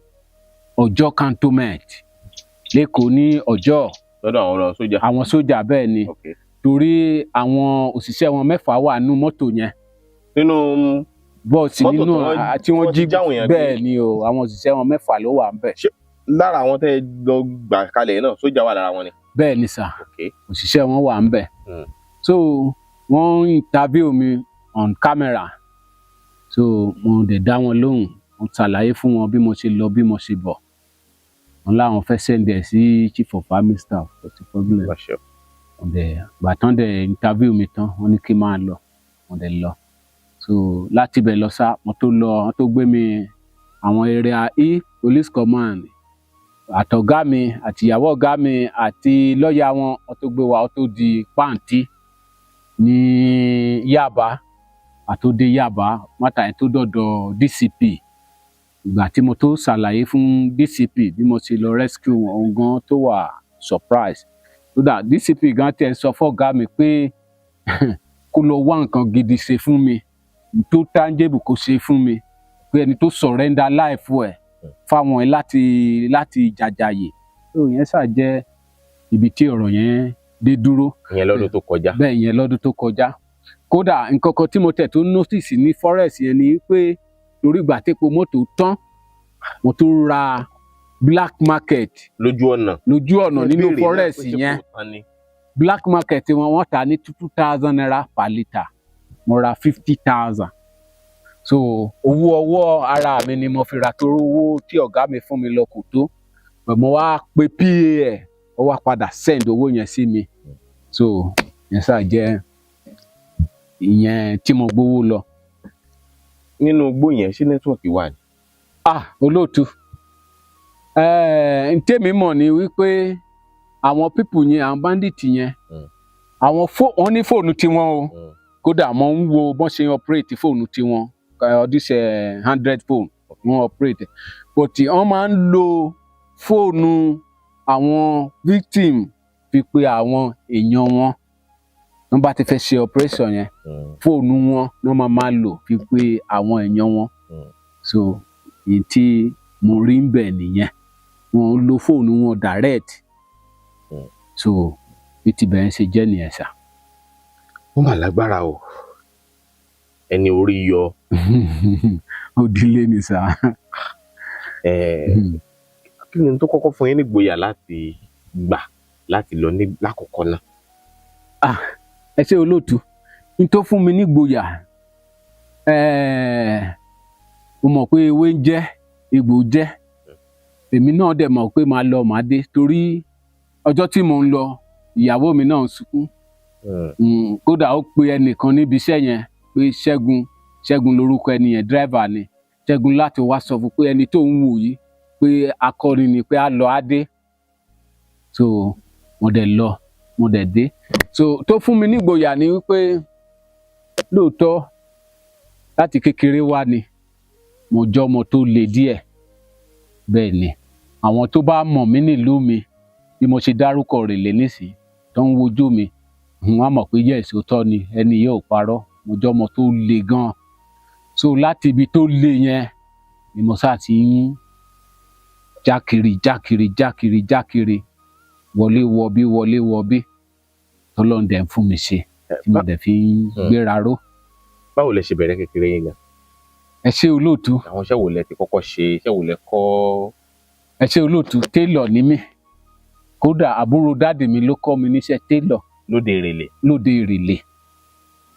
Ọjọ́ cantonment lÉkòó ní Ọjọ́. Lọ́dọ̀ àwọn ọ̀rọ̀ sójà? Àwọn sójà, bẹ́ẹ̀ ni. Torí àwọn òṣìṣẹ́ wọn mẹ́fà wà nínú mọ́tò yẹn. Nínú Bọ́ọ̀sì Mọ́tò nínú tí tí wọ́n wọ́n ti jí. jáwọn èèyàn gbé. Bẹ́ẹ̀ ni o, àwọn òṣìṣẹ́ wọn mẹ́fà ló wà ńbẹ̀. Lára àwọn tẹ́ ẹ lọ gbà kalẹ̀ náà, sójà wà lára wọn ni? Bẹ́ẹ̀ ni sà. Òṣìṣẹ́ wọn wà ńbẹ̀. So wọ́n interview mi on camera, so mo dẹ̀ dá wọn lóhùn, mo ṣàlàyé fún wọn bí mo ṣe lọ, bí mo ṣe bọ̀. Wọn láwọn fẹ́ send ẹ̀ sí chief of army staff, kò sí problem. Wá ṣe o. Wọ́n dẹ̀ gbà tán, dẹ̀ interview mi tán, wọ́n ní kí n máa lọ, mo dẹ̀ lọ. So láti ibẹ̀ lọ sá, mo tó lọ, wọ́n tó gbé mi àwọn Area E Police Command, àtọ̀gá mi àtìyàwó ọ̀gá mi àti lọ́ọ̀yà wọn, wọ́n tó gbé wa, wọ́n tó di Pàǹtí ní Yaba. Àtòdé Yaba mọ́tà yẹn tó dọ̀dọ̀ DCP. Ìgbà tí mo tó ṣàlàyé fún DCP bí mo ṣe lọ rescue wọn, òun gan tó wà surprise. Kódà DCP gan tiẹ̀ sọ fọ́gá mi pé kó lọ wá nǹkan gidi ṣe fún mi, tó tangible kó ṣe fún mi, pé ẹni tó surrender life ẹ̀ fáwọn ẹ̀ láti jàjàyè. Tó yẹn ṣáà jẹ́ ibi tí ọ̀rọ̀ yẹn dé dúró. Ìyẹn lọ́dún tó kọjá? Bẹ́ẹ̀, yẹn lọ́dún tó kọjá. Kódà nǹkan kan tí mo tẹ̀ tó notice ní forest yẹn ni pé torí ìgbà tépo mọ́tò tán, mo tún ra black market. Lójú ọ̀nà? Lójú ọ̀nà nínú Béèrè náà forest pé ṣé yẹn. kò tán ni? Black market wọn, wọ́n tà ní ₦2,000 per litre, mo ra 50,000. So owó ọwọ́ ara mi ni mo fi ra, torí owó tí ọ̀gá mi fún mi lọ kò tó. But mo wá pe PA ẹ̀, ó wá padà send owó yẹn sí mi. So yẹn ṣáà jẹ́ ìyẹn tí mo gbowó lọ. Nínú igbó yẹn, ṣé network wà ní? Ah, olóòtú, n tèmi mọ̀ ni wípé àwọn people yẹn, àwọn bandit yẹn, àwọn wọ́n ní fóònù tiwọn o. Kódà mo ń wo bọ́n ṣe operate fóònù tiwọn, ọdún ṣe hundred phone wọ́n operate, but wọ́n máa ń lo fóònù àwọn victim fi pe àwọn èèyàn wọn. Wọ́n bá ti fẹ́ ṣe operation yẹn, fóònù wọn ni wọ́n máa lò fi pe àwọn èèyàn wọn. So èyí tí mo rí ń bẹ̀ nìyẹn, wọ́n ń lo fóònù wọn direct. So bí ti bẹ̀rẹ̀ ṣe jẹ́ nìyẹn sà. Ó mà lágbára o, ẹni orí yọ. Òdìlé ni sà. Kí ni tó kọ́kọ́ fún yín nígboyà láti gbà láti lọ ní lákọ̀ọ́kọ́ náà? Ah, ẹ ṣé olóòtú. N tó fún mi nígboyà, mo mọ̀ pé ewé ń jẹ́ egbò jẹ́. Èmi náà dẹ̀ mọ̀ pé màá lọ, màá dé, torí ọjọ́ tí mò ń lọ, ìyàwó mi náà ń sunkún. Kódà ó pe ẹnìkan níbi iṣẹ́ yẹn pé Ṣẹ́gun, Ṣẹ́gun lorúkọ ẹni yẹn, dírẹ́fà ni Ṣẹ́gun, láti wá sọ fún pé ẹni tó ń wò yìí, pé akọrin ni, pé á lọ á dé. So mo dẹ̀ lọ, mo dẹ̀ dé. So tó fún mi nígboyà ni wípé lóòótọ́, láti kékeré wá ni mo jọmọ tó le díẹ̀. Bẹ́ẹ̀ ni, àwọn tó bá mọ̀ mí nílùú mi, bí mo ṣe dárúkọ Rèlé nísìnyí, tó ń wojú mi, wọ́n á mọ̀ pé yes, òótọ́ ni, ẹni yóò parọ́, mo jọmọ tó le gan. So láti ibi tó le yẹn ni mo sáà ti ń jákiri jákiri jákiri jákiri, wọlé wọbí, wọlé wọbí, tọ́lọ́run dẹ̀ ń fún mi ṣe, tí mo dẹ̀ fi ń gbéra ró. Báwo lẹ ṣe bẹ̀rẹ̀ kékeré yín gan? Ẹ ṣé olóòtú. Àwọn iṣẹ́ wo lẹ ti kọ́kọ́ ṣe? Iṣẹ́ wo lẹ kọ́? Ẹ ṣé olóòtú. Tailor ni mí. Kódà àbúrò daddy mi ló kọ́ mi níṣẹ́ tailor. Lóde Ìrèlè? Lóde Ìrèlè.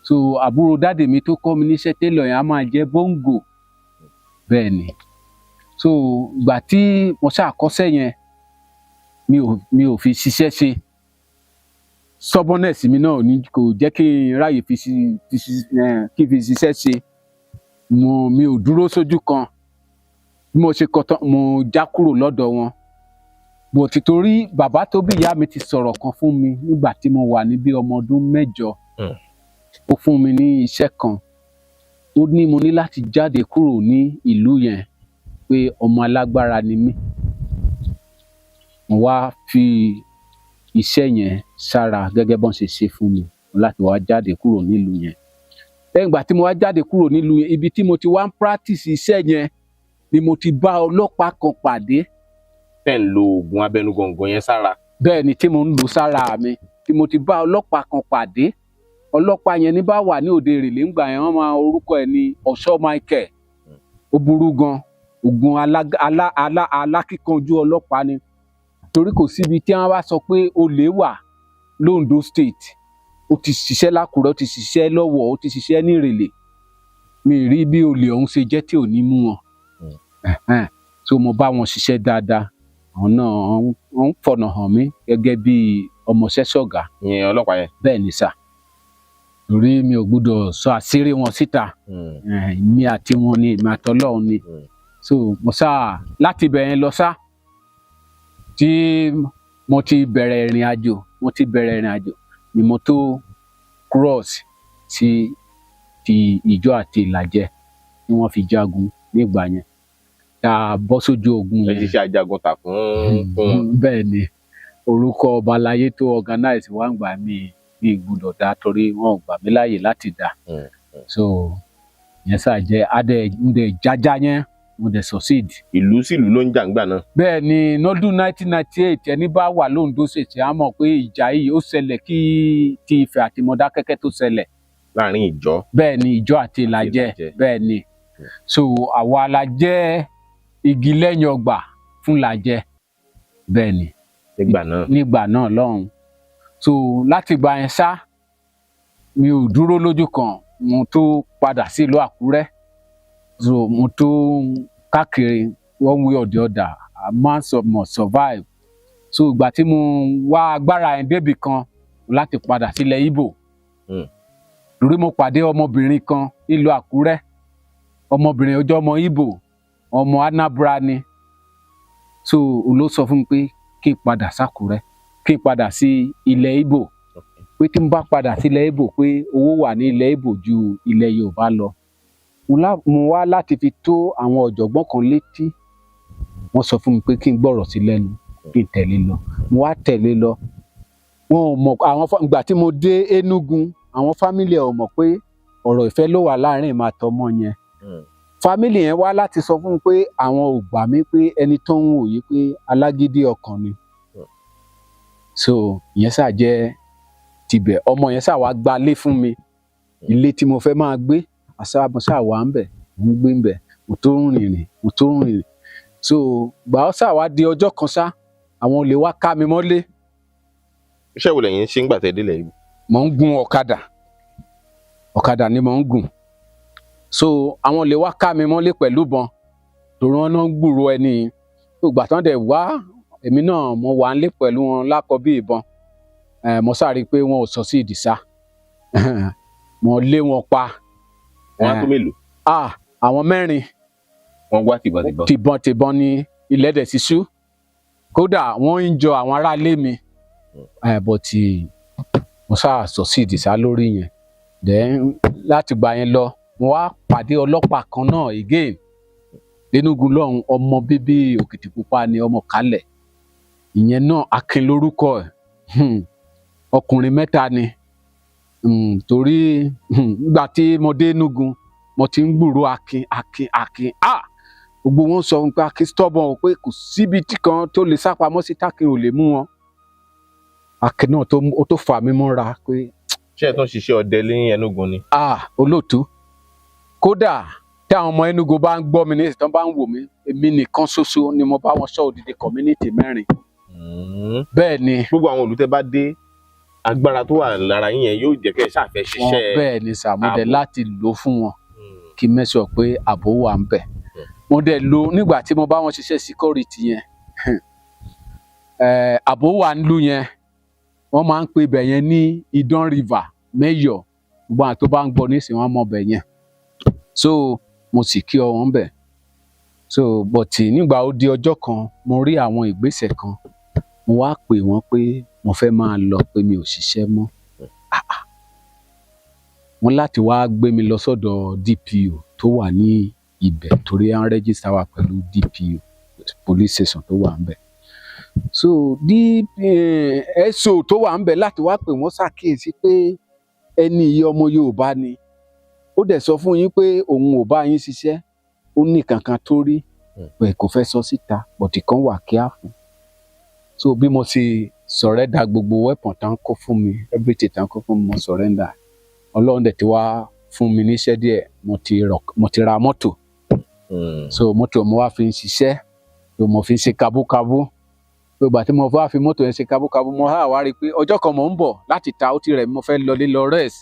So àbúrò daddy mi tó kọ́ mi níṣẹ́ tailor yẹn á máa jẹ́ bóńgò. Bẹ́ẹ̀ ni. So ìgbà tí mo ṣàkọ́ṣẹ́ yẹn, mi ò fi ṣiṣẹ́ ṣe. Stubbornness mi náà ní kò jẹ́ kí n ráyè fi ṣi fi ṣi kí n fi ṣiṣẹ́ ṣe. Mi ò dúró sójú kan. Bí mo ṣe kọ́ tán, mo já kúrò lọ́dọ̀ wọn bó ti, torí bàbá tó bí ìyá mi ti sọ̀rọ̀ kan fún mi nígbà tí mo wà ní bí ọmọ ọdún 8. Ó fún mi ní iṣẹ́ kan, ó ní mo ní láti jáde kúrò ní ìlú yẹn, pé ọmọ alágbára ni mí. Mo wá fi iṣẹ́ yẹn sára gẹ́gẹ́ bọ́n ṣe ṣe fún mi láti wá jáde kúrò nílùú yẹn. Lẹ́yìn ìgbà tí mo wá jáde kúrò nílùú yẹn, ibi tí mo ti wá ń practice iṣẹ́ yẹn ni mo ti bá ọlọ́pàá kan pàdé. Tẹ́ ń lo oògùn abẹnugọ̀ngọ̀ yẹn sára? Bẹ́ẹ̀ ni, tí mo ń lò sára mi, tí mo ti bá ọlọ́pàá kan pàdé. Ọlọ́pàá yẹn ní bá wà ní òde Ìrèlè ńgbà yẹn, wọ́n máa orúkọ ẹ̀ ní Ọ̀ṣọ́ Michael. Ó burú gan, ogun alákíkanjú ọlọ́pàá ni, torí kò síbi tí wọ́n bá sọ pé olè wà l'Ondo State. Ó ti ṣiṣẹ́ l'Ákùrẹ́, ó ti ṣiṣẹ́ lọ́wọ́, ó ti ṣiṣẹ́ ní Ìrèlè. Mi rí bí olè ọ̀hún ṣe jẹ́ tí ò ní mú wọn. Ẹ̀hẹ́n. So mo bá wọn ṣiṣẹ́ dáadáa. Àwọn náà wọ́n ń fọ̀nà hàn mí gẹ́gẹ́ bí ọmọọṣẹ́ sọ̀gá. Ìyẹn ọlọ́pàá yẹn? Bẹ́ẹ̀ ni sà, torí mi ò gbúdọ̀ sọ àṣírí wọn síta. Èmi àti wọn ni, èmi àtọlọ́run ni. So mo sá láti ibẹ̀ yẹn lọ sá tí mo ti bẹ̀rẹ̀ ìrìn àjò, mo ti bẹ̀rẹ̀ ìrìn àjò ni mo tó cross sí ti Ìjọ àti Ìlàjẹ tí wọ́n fi jagun nígbà yẹn, tá a bọ́ sójú ogun Ẹ yẹn. ṣiṣẹ́ ajagun tà fún wọn. Bẹ́ẹ̀ ni. Orúkọ ọba aláyé tó organize wá ń gbà mí ní gbọ́dọ̀ dá, torí wọn ò gbà mí láàyè láti dá. So yẹn sá jẹ́ adẹ ǹdẹ jájá yẹn, mo dẹ̀ succeed. Ìlú sílùú ló ń jà ńgbà náà? Bẹ́ẹ̀ ni. Lọ́dún 1998, ẹni bá wà l'Óńdó State á mọ̀ pé ìjà yìí ó ṣẹlẹ̀ kí ti Ifẹ̀ àti Mọdákẹ́kẹ́ tó ṣẹlẹ̀. Láàrin Ìjọ. Bẹ́ẹ̀ ni, Ìjọ àti Ìlàjẹ. Ìlàjẹ. Bẹ́ẹ̀ ni. So àwa la jẹ́ igi lẹ́yìn ọgbà fún Ìlàjẹ, bẹ́ẹ̀ ni. Nígbà náà. Nígbà náà lọ́hùn. So láti ìgbà yẹn ṣá, mi ò dúró lójú kan. Mo tó padà sílùú Àkúrẹ́, so mo tó káàkiri. One way or the other, a man must survive. So ìgbà tí mo wá agbára yẹn débì kan láti padà sílẹ̀ Ìgbò, lórí mo pàdé ọmọbìnrin kan nílùú Àkúrẹ́. Ọmọbìnrin ọjọ́, ọmọ Ìgbò, ọmọ Anambra ni. So òun ló sọ fún mi pé kí n padà sákúrẹ́, kí n padà sí ilẹ̀ Ìgbò, pé tí n bá padà sílẹ̀ Ìgbò, pé owó wà ní ilẹ̀ Ìgbò ju ilẹ̀ Yorùbá lọ. Mo wá láti fi tó àwọn ọ̀jọ̀gbọ́n kan létí. Wọ́n sọ fún mi pé kí n gbọ́rọ̀ sí lẹ́nu, kí n tẹ̀lé lọ. Mo wá tẹ̀lé lọ. Wọn ò mọ̀ àwọn ìgbà tí mo dé Enugu, àwọn family ẹ̀ ò mọ̀ pé ọ̀rọ̀ ìfẹ́ ló wà láàrin ìmọ̀ àtọmọ yẹn. Family yẹn wá láti sọ fún mi pé àwọn ò gbà mí, pé ẹni tó ń wò yìí, pé alágídí ọkàn ni. So ìyẹn ṣáà jẹ́ tibẹ̀. Ọmọ yẹn ṣáà wá gba ilé fún mi, ilé tí mo fẹ́ máa gbé. Àṣà mo ṣáà wà ń bẹ̀, mo ń gbé ń bẹ̀, mo tó ń rìnrìn, mo tó ń rìnrìn. So gbà ó ṣáà wá di ọjọ́ kan ṣá, àwọn olè wá ká mi mọ́lé. Iṣẹ́ wo lẹ̀yin ń ṣe ńgbà tẹ́ délẹ̀ yìí? Mò ń gun ọ̀kadà, ọ̀kadà ni mò ń gùn. So àwọn olè wá ká mi mọ́lé pẹ̀lú ìbọn, torí wọn náà ń gbúrò ẹni yìí. Tó gbà tán dẹ̀ wá, èmi náà mo wà nílé pẹ̀lú wọn lákọ bí ìbọn. Mo sáré pé wọn ò sọ sí ìdìsá, mo lé wọn pa. Wọ́n á tó mélòó? Ah, àwọn mẹ́rin. Wọ́n wá tìbọntìbọn? Tìbọn tìbọn ni. Ilẹ̀ dẹ̀ ti ṣú, kódà wọ́n ń jọ àwọn aráalé mi ẹ̀, but mo ṣáà sọ sí ìdìsá lórí yẹn. Then láti gbà yẹn lọ, mo wá pàdé ọlọ́pàá kan náà again l'Énúgu lọ́hùn. Ọmọ bíbí Òkìtìpupa ni, ọmọ Kálẹ̀. Ìyẹn náà, Akin lórúkọ ẹ̀. Ọkùnrin mẹ́ta ni. Torí nígbà tí mo dé Enugu, mo ti ń gbúròó Akin, Akin, Akin. Ah, gbogbo wọn sọ fún mi pé Akin stubborn o, pé kò síbi tí kan tó lè sá pamọ́ sí tákin ò lè mú wọn. Akin náà tó ó tó fà mí mọ́ra pé Ṣé ẹ tún ṣiṣẹ́ ọdẹ ní Enugu ni? Ah, olóòtú, kódà tí àwọn ọmọ Enugu bá ń gbọ́ mi ní ìsìn, bá ń wò mí, èmi nìkan ṣoṣo ni mo bá wọn sọ odidi community mẹ́rin. Bẹ́ẹ̀ ni. Gbogbo àwọn ìlú tẹ́ bá dé, agbára tó wà lára yín yẹn yóò jẹ́ kẹ́ ẹ ṣàfẹ́ Wọn ṣiṣẹ́ bẹ́ẹ̀ ni sà, mo dẹ̀ ààbò. láti lò fún wọn kí n mẹ́sọ̀ pé ààbò wà ń bẹ̀. Mo dẹ̀ lò nígbà tí mo bá wọn ṣiṣẹ́ security yẹn. Ààbò wà nílùú yẹn. Wọ́n máa ń pe ibẹ̀ yẹn ní Idán River Mayor. Gbogbo àwọn tó bá ń gbọ́ nísìnyí, wọ́n mọ̀ bẹ̀ yẹn. So mo sì kí ọ wọn bẹ̀. So but nígbà ó di ọjọ́ kan, mo rí àwọn ìgbésẹ̀ kan. Mo wá pè wọ́n pé mo fẹ́ máa lọ, pé mi ò ṣiṣẹ́ mọ́. Ah, ah. Wọ́n láti wá gbé mi lọ sọ́dọ̀ DPO tó wà ní ibẹ̀, torí à ń register wa pẹ̀lú DPO police station tó wà ńbẹ̀. So DPO tó wà ńbẹ̀ láti wá pè wọ́n ṣàkíyèsí pé ẹni yìí, ọmọ Yorùbá ni, ó dẹ̀ sọ fún yín pé òun ò bá yín ṣiṣẹ́. Ó ní kankan tó rí pé kò fẹ́ sọ síta, but kan wà careful. So bí mo ṣe surrender gbogbo weapon tán kó fún mi, everything tán kó fún mi, mo surrender. Ọlọ́run dẹ̀ ti wá fún mi níṣẹ́ díẹ̀, mo ti ra mọ́tò. So mọ́tò mo wá fi ń ṣiṣẹ́, so mo fi ń ṣe kabúkabú. So ìgbà tí mo wá fi mọ́tò yẹn ṣe kabúkabú, mo wá rí i pé ọjọ́ kan mò ń bọ̀ láti ta, ó ti rẹ̀ mí, mo fẹ́ lọlé lọ rest.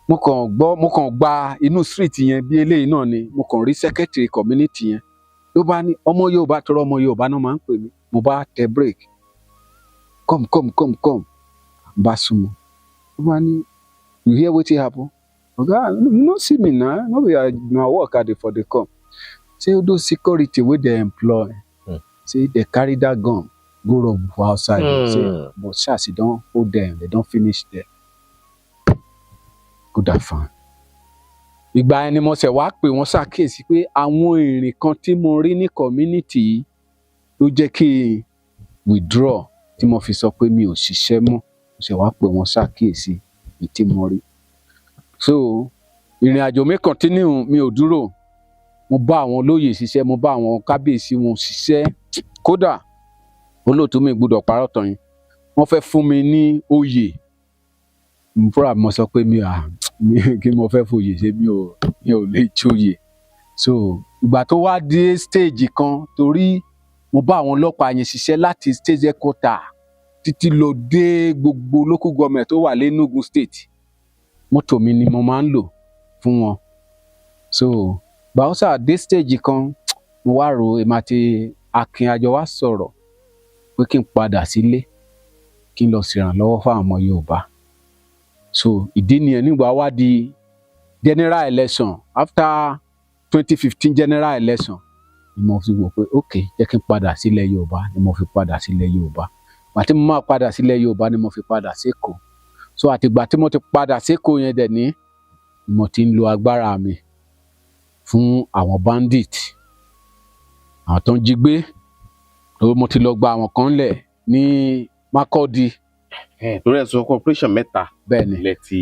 Mo kàn gbọ́, mo kàn gba inú street yẹn bí eléyìí náà ni, mo kàn rí secretary community yẹn, ló bá ní ọmọ Yorùbá, tọrọ ọmọ Yorùbá náà máa ń pè mí. Mo bá tẹ brake, "Come, come, come, come." N bá súnmọ́, ló bá ní, "You hear wetin happen?" "Oga, you no see me na, no be na work I dey for dey come." Say those security wey dey employ, say they carry that gun go rub for outside. Say but SARS don hold them, they don finish them. Good and fine. Ìgbà yẹn ni mo ṣẹ̀ wá pè wọ́n ṣàkíyèsí pé àwọn ìrìn kan tí mo rí ní community yìí ló jẹ́ kí n withdraw, tí mo fi sọ pé mi ò ṣiṣẹ́ mọ́. Mo ṣẹ̀ wá pè wọ́n ṣàkíyèsí èyí tí mo rí. So ìrìn àjò mi continue, mi ò dúró. Mo bá àwọn olóyè ṣiṣẹ́, mo bá àwọn kábíyèsí wọn ṣiṣẹ́. Kódà olóòtú, mi gbọ́dọ̀ parọ́ tán yín, wọ́n fẹ́ fún mi ní oyè. Mo fúnra mi, mo sọ pé mi à mi kí mo fẹ́ foyè ṣe, mi ò lè joyè. So ìgbà tó wá dé stage kan, torí mo bá àwọn ọlọ́pàá yẹn ṣiṣẹ́ láti state headquarter títí lọ dé gbogbo local government tó wà l'Enugu State, mọ́tò mi ni mo máa ń lò fún wọn. So gbàọ́sà dé stage kan, mo wá rò, èmi àti Akin àjọ wa sọ̀rọ̀ pé kí n padà sílé, kí n lọ ṣèrànlọ́wọ́ fáwọn ọmọ Yorùbá. So ìdí nìyẹn. Nígbà wá di general election, after 2015 general election, ni mo fi wò pé ok, jẹ́ kí n padà sílẹ̀ Yorùbá, ni mo fi padà sílẹ̀ Yorùbá. Àti mo máa padà sílẹ̀ Yorùbá ni mo fi padà sékòó. So àtìgbà tí mo ti padà sékòó yẹn dẹ̀ ní mo ti ń lo agbára mi fún àwọn bandit, àwọn tó ń jí gbé. Torí mo ti lọ gba àwọn kan lẹ̀ ní Makurdi. Torí ẹ sọ corporation mẹ́ta. Bẹ́ẹ̀ ni. Lẹ ti.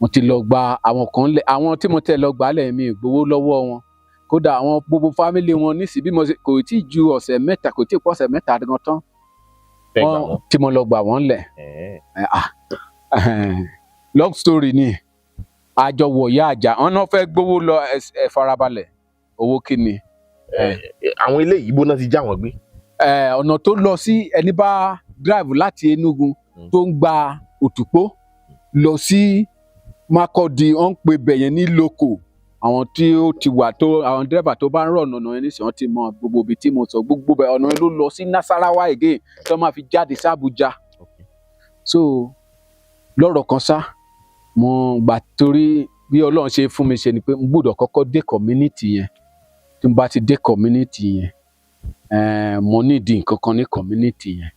Mo ti lọ gba àwọn kan lẹ̀. Àwọn tí mo tẹ̀ lọ gbà lẹ̀, mi ì gbowó lọ́wọ́ wọn. Kódà àwọn gbogbo family wọn nísìsiyìí, bí mo ṣe, kò tí ì ju ọ̀sẹ̀ 3, kò tí ì pọ̀ ọ̀sẹ̀ 3 gan tán Fẹ́ gbà wọ́n. Tí mo lọ gbà wọ́n lẹ̀. Ah, long story ni. Àjọ wọ̀yá àjà, wọn náà fẹ́ gbowó lọ. Ẹ farabalẹ̀, owó kí ni? Àwọn eléyìí, bó náà ti já wọn gbé? Ọ̀nà tó lọ sí, ẹni bá drive láti Enugu tó ń gba Òtùpó lọ sí Makurdi, wọ́n ń pe bẹ̀yẹn ní Loko. Àwọn tí ó ti wà tó, àwọn dírẹ́bà tó bá ń rọ̀ ọ̀nà yẹn nísìnyí, wọ́n ti mọ gbogbo ibi tí mo sọ. Gbogbo bẹ̀, ọ̀nà yẹn ló lọ sí Nasarawa again tó máa fi jáde sí Abuja. So lọ́rọ̀ kan sá, mo gbà, torí bí Ọlọ́run ṣe fún mi ṣe ni pé mo gbọ́dọ̀ kọ́kọ́ dé community yẹn. Tí mo bá ti dé community yẹn, mo nídìí nǹkan kan ní community yẹn.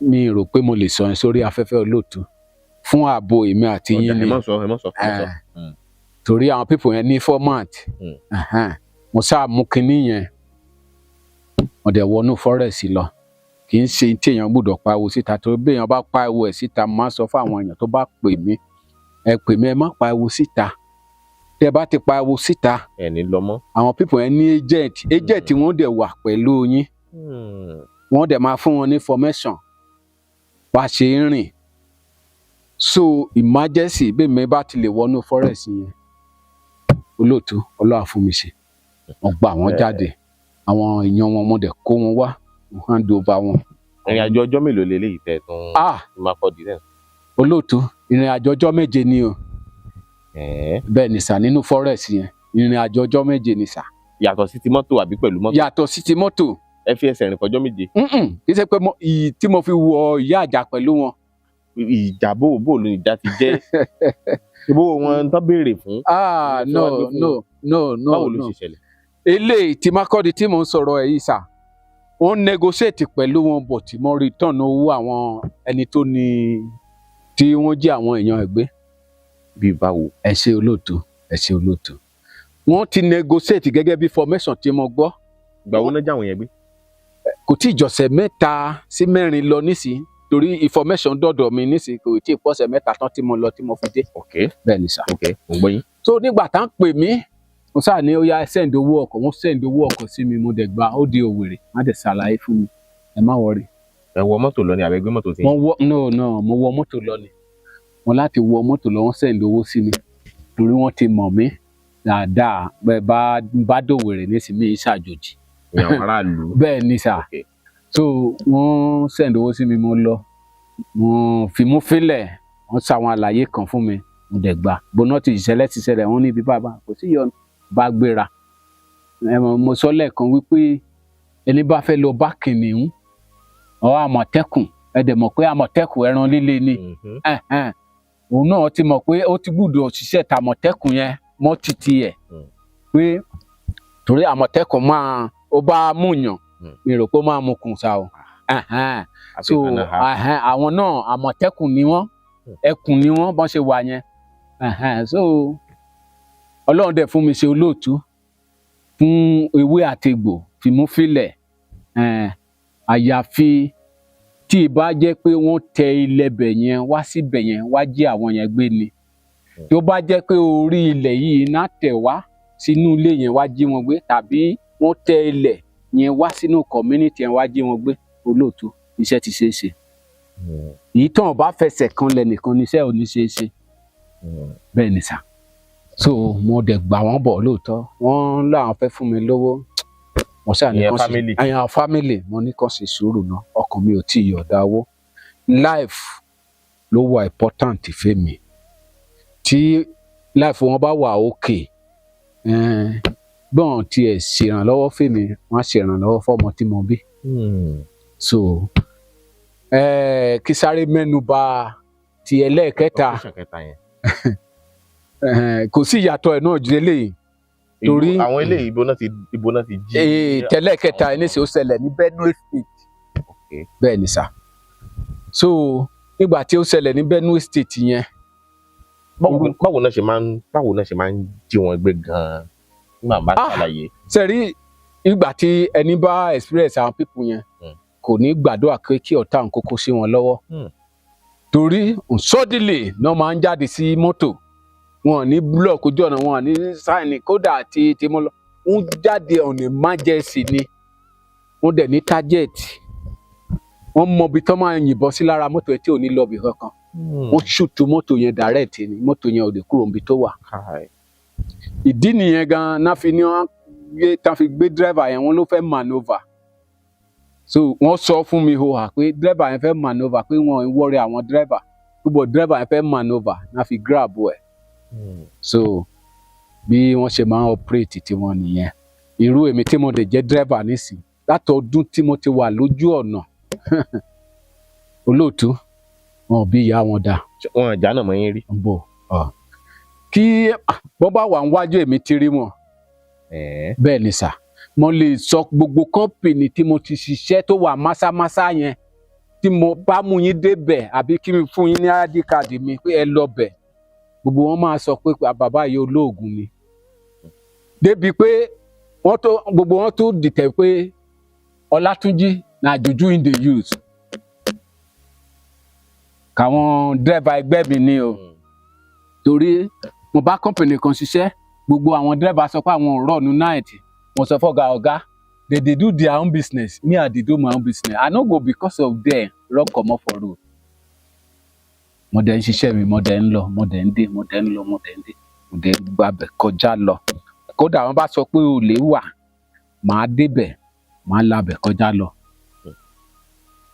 Mi rò pé mo lè sọ yẹn sórí afẹ́fẹ́, olóòtú, fún ààbò èmi àti yín Ẹ ni. má sọ, ẹ má sọ, ẹ má sọ. Torí àwọn people yẹn ní format. Mo sáà mú kinní yẹn, mo dẹ̀ wọnú forest lọ. Kì í ṣe tí èèyàn gbọ́dọ̀ pariwo síta, torí bí èèyàn bá pariwo ẹ̀ síta, mo máa ń sọ fún àwọn èèyàn tó bá pè mí, ẹ pè mí, ẹ má pariwo síta. Tẹ́ bá ti pariwo síta, Ẹ ní lọ mọ́. àwọn people yẹn ní agent, agent wọn dẹ̀ wà pẹ̀lú yín. Wọ́n dẹ̀ máa fún wọn ní information bá ṣe ń rìn. So emergency, bí mi bá ti lè wọnú forest yẹn, olóòtú, Ọlọ́run á fún mi ṣe. Wọ́n gbà wọ́n jáde, àwọn èèyàn wọn, mo dẹ̀ kó wọn wá, mo hand over wọn. Ìrìn àjò ọjọ́ mélòó leléyìí tẹ́ tún Ah, Makurdi náà? Olóòtú, ìrìn àjò ọjọ́ 7 ni o. Bẹ́ẹ̀ ni sà, nínú forest yẹn, ìrìn àjò ọjọ́ 7 ni sà. Yàtọ̀ sí ti mọ́tò àbí pẹ̀lú mọ́tò? Yàtọ̀ sí ti mọ́tò. Ẹ fi ẹsẹ̀ rìn fọjọ́ 7? Mm-mm, kì í ṣe pé ìyí tí mo fi wọ ìyá àjà pẹ̀lú wọn. Ìjà bó bó ló ìjà ti jẹ́? Bó wọn tán béèrè fún? Ah, Tí no. wọ́n gbé fún No, no, no. Báwo ló No. ṣe ṣẹlẹ̀? Eléyìí tí Makurdi tí mò ń sọ̀rọ̀ ẹ̀ yìí sà, wọ́n negotiate pẹ̀lú wọn, but tí mo return owó àwọn ẹni tó ní tí wọ́n jí àwọn èèyàn ẹ̀ gbé. Bí báwo? Ẹ ṣe olóòtú, ẹ ṣe olóòtú. Wọ́n ti negotiate gẹ́gẹ́ bí formation tí mo gbọ́. Ìgbà wo náà já àwọn yẹn gbé? Kò tí ì jọ̀sẹ̀ 3 sí 4 lọ nísìnyí, torí information dọ̀dọ̀ mi nísìnyí, kò tí ì pọ̀sẹ̀ 3 tán tí mo lọ tí mo fi dé. Bẹ́ẹ̀ ni sà. Ok, mo ń gbọ́ yín. So nígbà tá ń pè mí, mo sáà ní ó yá, send owó ọkọ̀. Wọ́n send owó ọkọ̀ sí mi, mo dẹ̀ gba, ó di Òwèrè, má dẹ̀ ṣàlàyé fún mi, ẹ má worry. Ẹ wọ mọ́tò lọ ni àbẹ gbé mọ́tò sí? Wọ́n wọ, no, no, mo wọ mọ́tò lọ ni. Mo láti wọ mọ́tò lọ, wọ́n send owó sí mi torí wọ́n ti mọ̀ mí dáadáa. Bẹ́ẹ̀ bá dòwèrè nísìnyí, mi ṣàjòjì. Ní àwọn aráàlú. Bẹ́ẹ̀ ni sà. So wọ́n send owó sí mi, mo lọ, mo fimú fílẹ̀, wọ́n ṣàwọn àlàyé kan fún mi, mo dẹ̀ gbà bóná ti ìṣẹ̀lẹ̀ ti ṣẹlẹ̀. Wọ́n ní ibi bàbá kò sí yọnu bá gbéra. Ẹ mọ̀, mo sọ lẹ́ẹ̀kan wípé ẹni bá fẹ́ lọ bá kìnìún ọ àmọ̀tẹ́kùn, ẹ dẹ̀ mọ̀ pé àmọ̀tẹ́kùn ẹran líle ni. Ẹ̀hẹ́n. Òun náà ti mọ̀ pé ó ti gbúdọ̀ ṣiṣẹ́ tàmọ̀tẹ́kùn yẹn mọ́ títí ẹ̀ pé torí àmọ̀tẹ́kùn máa ó bá múyàn mi rò pé ó máa mú kùn sá o. Ẹ̀hẹ́n. So ẹ̀hẹ́n, àwọn náà àmọ̀tẹ́kùn ni wọ́n, ẹkùn ni wọ́n bọ́n ṣe wà yẹn. Ẹ̀hẹ́n. So Ọlọ́run dẹ̀ fún mi ṣe, olóòtú, fún ewé àtegbò fìmúfilẹ̀. Ẹ̀hẹ́n. Àyàfi tí ì bá jẹ́ pé wọ́n tẹ ilẹ̀ bẹ̀ yẹn wá síbẹ̀ yẹn wá jí àwọn yẹn gbé ni. Tó bá jẹ́ pé orí ilẹ̀ yìí iná tẹ̀ wá sínú ilé yẹn wá jí wọn gbé, tàbí wọ́n tẹ ilẹ̀ yẹn wá sínú community yẹn wá jí wọn gbé, olóòtú, iṣẹ́ ti ṣeé ṣe. Èyí tán bá fẹsẹ̀ kanlẹ̀ nìkan níṣẹ́ ò ní ṣeé ṣe. Bẹ́ẹ̀ ni sà. So mo dẹ̀ gbà wọ́n bọ̀ lóòótọ́, wọ́n láwọn fẹ́ fún mi lówó, mo ṣáà ní Ìyẹn kán ṣe family. Ẹ̀yàn family, mo ní kán ṣe sùúrù náà, ọkàn mi ò tí ì yọ̀ọ̀dá owó. Life ló wà important fẹ́mi. Tí life wọn bá wà okay, gbọ́n tiẹ̀ ṣèrànlọ́wọ́ fẹ́mi, wọ́n á ṣèrànlọ́wọ́ fọ́mọ tí mo bí. So kí sáré mẹ́nu bà ti ẹlẹ́ẹ̀kẹta. Operation kẹta yẹn. Kò sí ìyàtọ̀ ẹ̀ náà ju eléyìí Àwọn eléyìí, ibo náà ti jí? Tẹ́lẹ̀kẹta ẹ̀ níṣẹ́, ó ṣẹlẹ̀ ní Benue State. Bẹ́ẹ̀ ni sà. So nígbà tí ó ṣẹlẹ̀ ní Benue State yẹn, Báwo náà ṣe máa ń jí wọn gbé gan-an nígbà bá ṣàlàyé? Sẹ́rí ìgbà tí ẹni bá experience àwọn people yẹn, kò ní gbàdúrà pé kí ọ̀tá òun kókó sí wọn lọ́wọ́, torí suddenly náà máa ń jáde sí mọ́tò wọn, ní block ojú ọ̀nà wọn, ní sign kódà àti tí mo lọ, ń jáde on emergency ni. Wọ́n dẹ̀ ní target, wọ́n mọ ibi tó máa yìnbọn sí lára mọ́tò ẹ̀ tí ò ní lọ ibì kankan. Wọ́n shoot mọ́tò yẹn direct ni, mọ́tò yẹn ò lè kúrò níbi tó wà. Kai. Ìdí nìyẹn gan náà fi ní wọ́n gbé tán fi gbé driver yẹn, wọ́n ló fẹ́ manoeuvre. So wọ́n sọ fún mi ho hà pé driver yẹn fẹ́ manoeuvre, pé wọ́n ń worry àwọn driver púpọ̀, driver yẹn fẹ́ manoeuvre náà fi grab ẹ̀. So bí wọ́n ṣe máa ń operate tiwọn nìyẹn. Irú èmi tí mo dẹ̀ jẹ́ driver nísìn, látọdún tí mo ti wà lójú ọ̀nà, olóòtú, wọn ò bí ìyá wọn dá. Ṣé wọn ìjà náà mọ yín rí? Ń bọ̀ ọ kí bọ́n bá wà níwájú èmi ti rí wọn. Bẹ́ẹ̀ ni sà. Mo lè sọ gbogbo company tí mo ti ṣiṣẹ́ tó wà másámásá yẹn, tí mo bá mú yín débẹ̀ àbí kí n fún yín ní ID card mi pé ẹ lọ bẹ̀, gbogbo wọn máa sọ pé bàbá yìí olóògùn ni, débi pé wọ́n tó gbogbo wọn tó dìtẹ̀ pé Ọlátúnjí na juju in dey use. Káwọn dírẹ́bà ẹgbẹ́ mi ni o, torí mo bá company kan ṣiṣẹ́, gbogbo àwọn dírẹ́bà sọ pé àwọn ò run night. Mo sọ fọ́gà, "Ọ̀gá, they dey do their own business, me I dey do my own business. I no go because of them run comot for road." Mo dẹ̀ ń ṣiṣẹ́ mi, mo dẹ̀ ń lọ, mo dẹ̀ ń dé, mo dẹ̀ ń lọ, mo dẹ̀ ń dé, mo dẹ̀ ń gbabẹ̀ kọjá lọ. Kódà wọ́n bá sọ pé olè wà, màá débẹ̀, màá labẹ̀ kọjá lọ.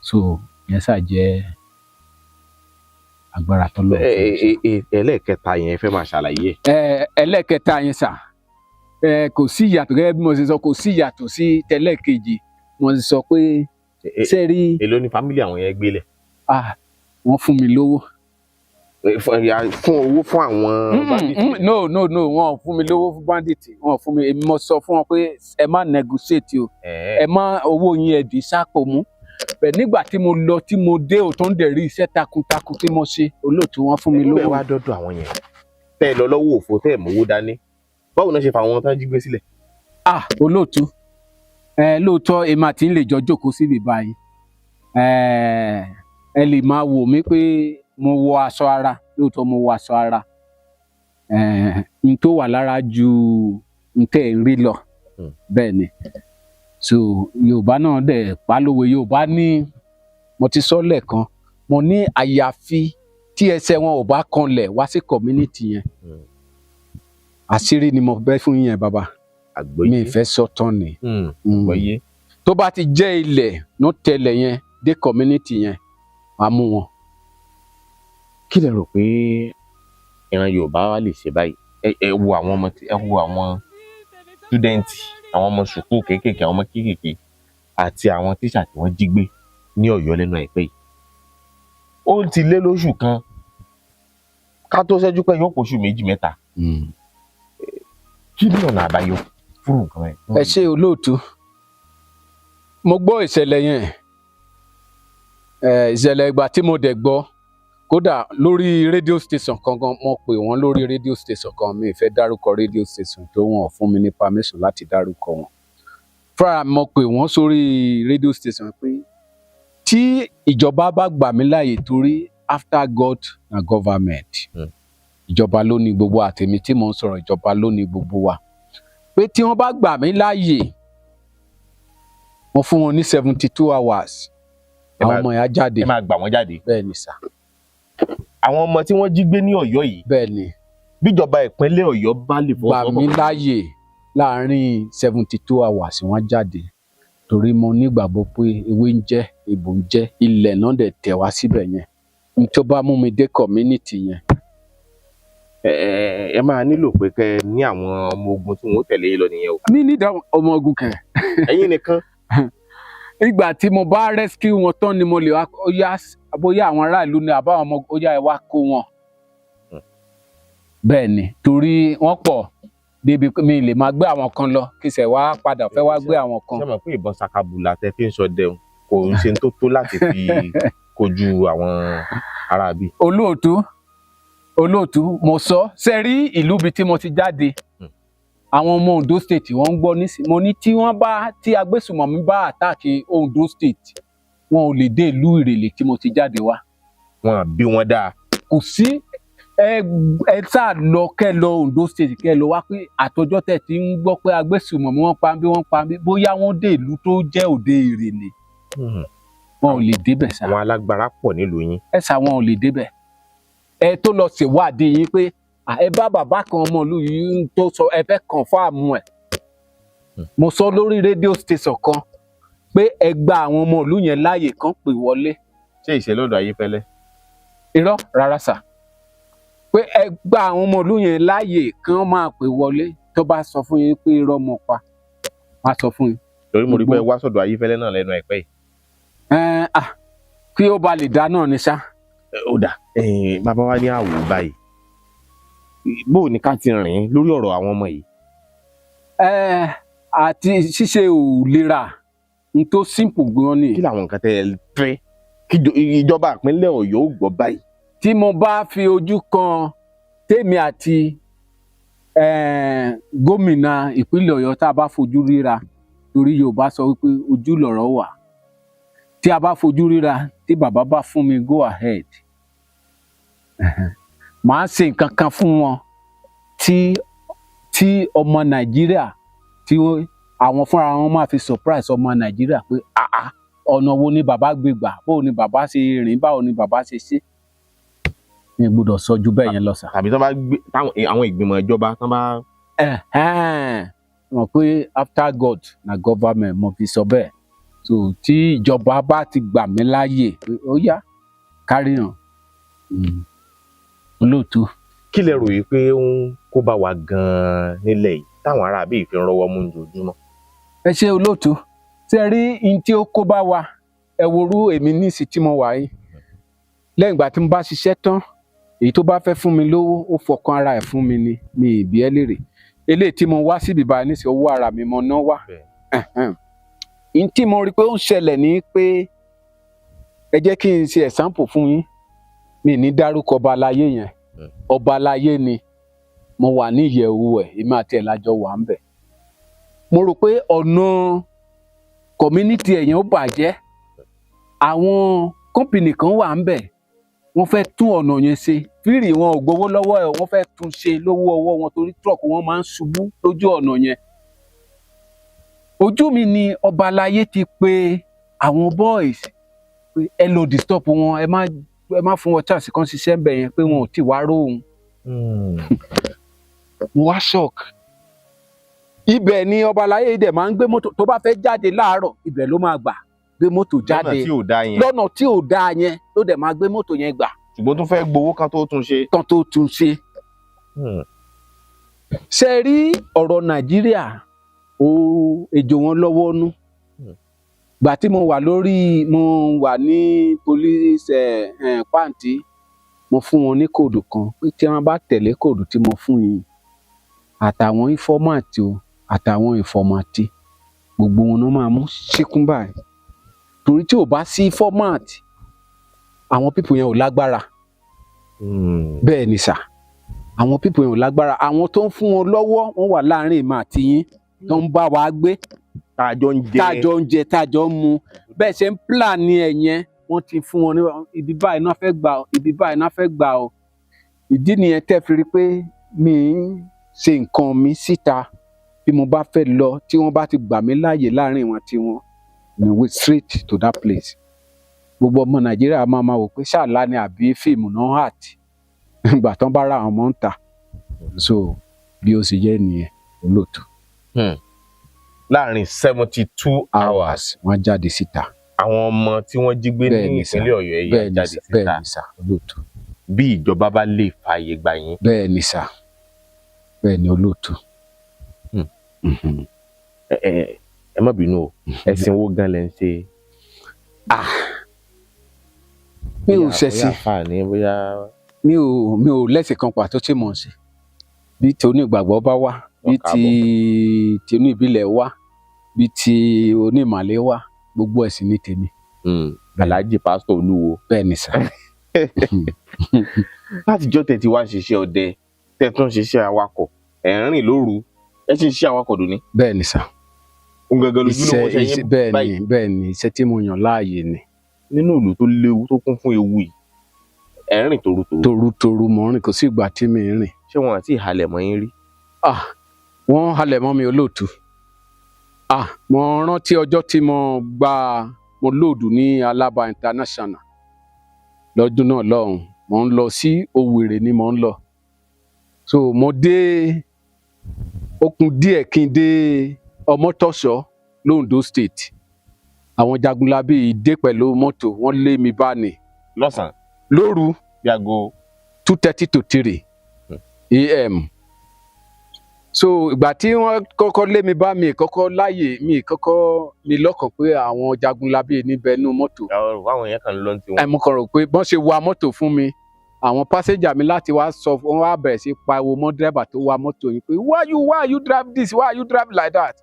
So yẹn ṣáà jẹ́ agbára tọ́lọ́. Ẹ ẹ ẹ, ẹlẹ́ẹ̀kẹta yẹn, fẹ́ máa ṣàlàyé ẹ̀. Ẹ ẹlẹ́kẹta yẹn sà, ẹ kò sí ìyàtọ̀, gẹ́gẹ́ bí mo ṣe sọ, kò sí ìyàtọ̀ sí tẹ́lẹ̀kejì. Mo sì sọ pé ṣé rí. Èló ni family àwọn yẹn gbélé? Ah, wọ́n fún mi lówó. Fún owó fún àwọn bandit? No, no, no, wọn ò fún mi lówó fún bandit, wọn ò fún mi. Èmi mo sọ fún wọn pé ẹ má negotiate o, ẹ má owó yín, ẹ dì í sápò mú bẹ́ẹ̀. Nígbà tí mo lọ, tí mo dé, ò tó ń dẹ̀ rí iṣẹ́ takuntakun tí mo ṣe, olóòtú, wọn fún mi Nígbà lówó. wá dọ́dọ̀ àwọn yẹn, tẹ́ ẹ lọ lọ́wọ́ òfo, tẹ́ ẹ mówó dání, báwo náà ṣe fa àwọn tán jí gbé sílẹ̀? Ah, olóòtú, ẹ lóòótọ́ èmi àti ń lè jọ jókòó síbi báyìí. Ẹ ẹ lè máa wò mí pé mo wọ aṣọ ara, lóòótọ́ mo wọ aṣọ ara. Ẹ n tó wà lára ju n tẹ́ ẹ̀ ń rí lọ. Bẹ́ẹ̀ ni. So Yorùbá náà dẹ̀ pálówe, Yorùbá ní, mo ti sọ lẹ́ẹ̀kan, mo ní àyàfi Tí ẹsẹ̀ wọn ò bá kanlẹ̀ wá sí community yẹn, àṣírí ni mo bẹ́ fún yẹn, bàbá. Àgbọ́yé. Mi ì fẹ́ sọ tán ni. Àgbọ́yé. Tó bá ti jẹ́ ilẹ̀ ló tẹlẹ̀ yẹn dé community yẹn, wàá mú wọn. Kí lẹ rò pé ìran Yorùbá wa lè ṣe báyìí? Ẹ wo àwọn ọmọ ẹ wo àwọn student, àwọn ọmọ sùkúù kéékèèké, àwọn ọmọ kéékèèké àti àwọn tíṣà tí wọ́n jí gbé ní Ọ̀yọ́ lẹ́nu àìpẹ́ yìí. Ó ti lé lóṣù kan, ká tó ṣẹ́jú pé yóò pọ̀ṣù méjì mẹ́ta. Kí ni ọ̀nà àbáyọ fún nǹkan báyìí? Ẹ ṣe, olóòtú. Mo gbọ́ ìṣẹ̀lẹ̀ yẹn. Ìṣẹ̀lẹ̀ ìgbà tí mo dẹ̀ gbọ́, kódà lórí radio station kan gan, mo pè wọ́n lórí radio station kan. Mi ì fẹ́ dárúkọ radio station tó wọ́n fún mi ní permission láti dárúkọ wọn. Fúnra mi, mo pè wọ́n sórí radio station pé tí ìjọba bá gbà mí láàyè, torí after God na government, ìjọba ló ní gbogbo àtẹ̀mí tí mò ń sọ̀rọ̀, ìjọba ló ní gbogbo wa, pé tí wọ́n bá gbà mí láàyè, mo fún wọn ní 72 hours, Ẹ àwọn máa- ọmọ yẹn á jáde. Ẹ máa gbà wọ́n jáde? Bẹ́ẹ̀ ni sà. Àwọn ọmọ tí wọ́n jí gbé ní Ọ̀yọ́ yìí? Bẹ́ẹ̀ ni. Bíjọba ìpínlẹ̀ Ọ̀yọ́ bá lè Gbà fọwọ́sowọ́pọ̀ mí láàyè, láàárín 72 hours wọ́n jáde, torí mo nígbàgbọ́ pé ewé ń jẹ́, egbò ń jẹ́, ilẹ̀ náà dẹ̀ tẹ̀ wá síbẹ̀ yẹn, n tó bá mú mi dé community yẹn. Ẹ máa nílò pé kẹ́ ẹ ní àwọn ọmọ ogun tí wọ́n ó tẹ̀lé yín lọ nìyẹn o. Mi nídàá ọmọ ogun kẹ. Ẹ̀yin nìkan? Ìgbà tí mo bá rescue wọn tán ni mo lè wá, ó yá, bóyá àwọn aráàlú ni àbáwọn ọmọ, ó yá, ẹ wá kó wọn. Bẹ́ẹ̀ ni, torí wọ́n pọ̀ débi pé mi lè máa gbé àwọn kan lọ kí sẹ̀ wá padà fẹ́ wá gbé àwọn kan. Ṣé mọ̀ pé ìbọn sakabula tẹ fi ń ṣọdẹ o, kò ń ṣe tó tó láti fi kojú àwọn aráabí? Olóòtú, olóòtú, mo sọ ṣe rí ìlú ibi tí mo ti jáde. Àwọn ọmọ Ondo State, wọ́n ń gbọ́ nísìnyí. Mo ní tí wọ́n bá tí agbésùmọ̀mí bá attack Ondo State, wọn ò lè dé ìlú Ìrèlè tí mo ti jáde wá. Wọn bí wọn dáa. Kò sí. Ẹ sáà lọ, kẹ́ lọ Ondo State, kẹ́ lọ wá pé àtọjọ́ tẹ́ ti ń gbọ́ pé agbésùmọ̀mí, wọ́n pa bí, wọ́n pa bí, bóyá wọ́n dé ìlú tó jẹ́ òde Ìrèlè, wọn ò lè débẹ̀ sá. Àwọn alágbára pọ̀ nílùú yín. Ẹ sá, wọn ò lè débẹ̀. Ẹ tó lọ ṣèwádìí yín pé à, ẹ bá bàbá kan ọmọ ìlú yìí tó sọ, ẹ fẹ́ confirm ẹ̀. Mo sọ lórí radio station kan pé ẹ gba àwọn ọmọ ìlú yẹn láàyè kan pè wọlé. Ṣé ìṣẹ̀lẹ̀ ọ̀dọ̀ Ayéfẹ́lẹ́? Irọ́, rárá sà. Pé ẹ gba àwọn ọmọ ìlú yẹn láàyè kán máa pè wọlé. Tó bá sọ fún yín pé irọ́ mo pa, má sọ fún yín. Torí mo rí pé ẹ wá sọ̀dọ̀ Ayéfẹ́lẹ́ náà lẹ́nu àìpẹ́ yìí. Ẹn, ah, kí ó ba lè dá náà ni sá. Ó dà, bàbá wa ní àwò báyìí, bó o ní ká ti rìn lórí ọ̀rọ̀ àwọn ọmọ yìí? Ẹ àti ṣíṣe ò lera n tó simple gan ni. Kí làwọn nǹkan tẹ́ ẹ fẹ́ kí ìjọba ìpínlẹ̀ Ọ̀yọ́ ó gbọ́ báyìí? Tí mo bá fi ojú kan tèmi àti gómìnà ìpínlẹ̀ Ọ̀yọ́, tá a bá fojú ríra, torí Yorùbá sọ wípé ojú lọ̀rọ̀ wà, tí a bá fojú ríra, tí bàbá bá fún mi go ahead, màá ṣe nǹkan kan fún wọn tí ọmọ Nàìjíríà tí àwọn fúnra wọn máa fi surprise ọmọ Nàìjíríà pé àá, ọ̀nà wo ni bàbá gbé gbà, báwo ni bàbá ṣe rìn, báwo ni bàbá ṣe ṣe. Mi gbọ́dọ̀ sọ ju bẹ́ẹ̀ yẹn lọ sà. Tàbí tán bá gbé táwọn àwọn ìgbìmọ̀ ìjọba tán bá Ẹ̀hẹ́n, mọ̀ pé after God na government, mo fi sọ bẹ́ẹ̀. So tí ìjọba bá ti gbà mí láàyè pé ó yá, carry on. Olóòtú. Kí lẹ rò yìí pé ó ń kó bá wa gan-an nílẹ̀ yìí táwọn ará bíi fi ń rọ́wọ́ mú ojoojúmọ́? Ẹ ṣe, olóòtú. Ṣe rí n tí ó kó bá wa, ẹ worú èmi níìsí tí mo wà yìí, lẹ́yìn ìgbà tí mo bá ṣiṣẹ́ tán, èyí tó bá fẹ́ fún mi lówó, ó fọkàn ara ẹ̀ fún mi ni, mi ì bí ẹ́ léèrè. Eléyìí tí mo wá síbi báyìí nísìnyí, owó ara mi mo ná wá. N tí mo rí pé ó ń ṣẹlẹ̀ ní pé, ẹ jẹ́ kí n ṣe example fún yín. Mi ní dárúkọ ọba aláyé yẹn. Ọba aláyé ni mo wà ní ìyẹ̀wò ẹ̀, èmi àti ẹ̀ lájọ wà ń bẹ̀. Mo rò pé ọ̀nà community ẹ̀yẹn ó bàjẹ́. Àwọn company kan wà ń bẹ̀, wọ́n fẹ́ tún ọ̀nà yẹn ṣe free, wọn ò gbowó lọ́wọ́ ẹ̀, wọ́n fẹ́ tún ṣe lówó ọwọ́ wọn, torí truck wọn máa ń ṣubú lójú ọ̀nà yẹn. Ojú mi ni ọba aláyé ti pe àwọn boys pé ẹ lọ disturb wọn, ẹ má Ẹ má fún wọn chance kan ṣiṣẹ́ ń bẹ̀ yẹn, pé wọn ò tí wá róhun. Mo wá shock. Ibẹ̀ ni ọba aláyé dẹ̀ máa ń gbé mọ́tò tó bá fẹ́ jáde láàárọ̀. Ibẹ̀ ló máa gbà gbé mọ́tò jáde. Lọ́nà tí ò dáa yẹn. Lọ́nà tí ò dáa yẹn ló dẹ̀ máa gbé mọ́tò yẹn gbà. Ṣùgbọ́n tó fẹ́ gbowó kan tó tún ṣe. Tán tó tún ṣe. Ṣe rí ọ̀rọ̀ Nàìjíríà, ó ejò wọn lọ́wọ́ nú. Gbà tí mo wà lórí, mo wà ní police pàǹtí, mo fún wọn ní code kan pé tí wọ́n bá tẹ̀lé code tí mo fún yín, àtàwọn informant o, àtàwọn informant, gbogbo wọn náà máa mú ṣíkún báyìí, torí tí ò bá sí informant, àwọn people yẹn ò lágbára. Bẹ́ẹ̀ ni sà, àwọn people yẹn ò lágbára. Àwọn tó ń fún wọn lọ́wọ́, wọ́n wà láàrin èmi àti yín, tó ń bá wa gbé, Tá a jọ ń jẹ. Tá a jọ ń jẹ, tá a jọ ń mu. Bẹ́ẹ̀ ṣe ń plan ní ẹ̀ yẹn, wọ́n ti fún wọn ní ibi báyìí náà fẹ́ gbà ọ́, ibi báyìí náà fẹ́ gbà ọ́. Ìdí nìyẹn tẹ́ fi rí pé mi ń ṣe nǹkan mi síta. Bí mo bá fẹ́ lọ, tí wọ́n bá ti gbà mí láàyè láàrin wọn tí wọ́n ní, way straight to that place. Gbogbo ọmọ Nàìjíríà máa ma wò pé ṣáàlá ni àbí fíìmù náà act ìgbà tán bá ra àwọn ọmọ ń ta. So bí ó ṣe jẹ́ nìyẹn, olóòtú. Láàrin 72 hours, wọ́n jáde síta. Àwọn ọmọ tí wọ́n jí gbé ní Bẹ́ẹ̀ ni sà. ìpínlẹ̀ Ọ̀yọ́ yìí Bẹ́ẹ̀ ni jáde sà, bẹ́ẹ̀ síta, ni sà, olóòtú. Bí ìjọba bá lè fààyè gbà yín. Bẹ́ẹ̀ ni sà, bẹ́ẹ̀ ni, olóòtú. Ẹ má bínú o, ẹ̀sìn wo gan lẹ ń ṣe? Ah, mi ò ṣẹ̀sìn. Bóyá àfáà ní, bóyá. Mi ò lẹ́sìn kan pàtó tí mò ń ṣe. Bí ti onígbàgbọ́ bá wá, bí Wọ́n ti tinú ìbílẹ̀ wá, bí ti onímàlẹ́ wá, gbogbo ẹ̀sìn ní tèmi. Alhaji Pásítọ̀ Olúwo. Bẹ́ẹ̀ ni sà. Látijọ́ tẹ́ ti wá ń ṣiṣẹ́ ọdẹ, tẹ́ tún ń ṣiṣẹ́ awakọ̀, ẹ̀ ń rìn lóru, ẹ sì ń ṣiṣẹ́ awakọ̀ dòní. Bẹ́ẹ̀ ni sà. Òun gangan lójúlówó Iṣẹ́ ṣe iṣẹ́ yín bẹ́ẹ̀ báyìí. ni, bẹ́ẹ̀ ni, iṣẹ́ tí mo yàn láàyè ni. Nínú ìlú tó léwu, tó kún fún ewu yìí, ẹ̀ ń rìn torútorú. Torútorú mo ń rìn, kò sí ìgbà tí mi ń rìn. Ṣé wọn àti ìhalẹ̀ mọ́ yín rí? Ah, wọ́n halẹ̀ mọ́ mi, olóòtú. Ah, mo rántí ọjọ́ tí mo gba, mo load ní Alaba International lọ́dún náà lọ́hùn. Mo ń lọ sí Òwèrè ni mo ń lọ. So mo dé okùn díẹ̀ kí n dé Ọmọtọ́ṣọ́ l'Ondo State, àwọn jagunlabi yìí dé pẹ̀lú mọ́tò, wọ́n lé mi bá ní. Lọ́sàn-án? Lóru. Bí aago? 2:30 to 3 a.m. So ìgbà tí wọ́n kọ́kọ́ lé mi bá mi, kọ́kọ́ láàyè mi, kọ́kọ́ ní lọ́kàn pé àwọn jagunlabi níbẹ̀ nú mọ́tò. Àwọn yẹn kàn ń lọ ní tiwọn. Ẹ mo kàn rò pé bọ́n ṣe wa mọ́tò fún mi, àwọn passenger mi láti wá sọ, wọ́n wá bẹ̀rẹ̀ sí pariwo mọ́ dírẹ́bà tó wa mọ́tò yìí pé why you drive this, why you drive like that,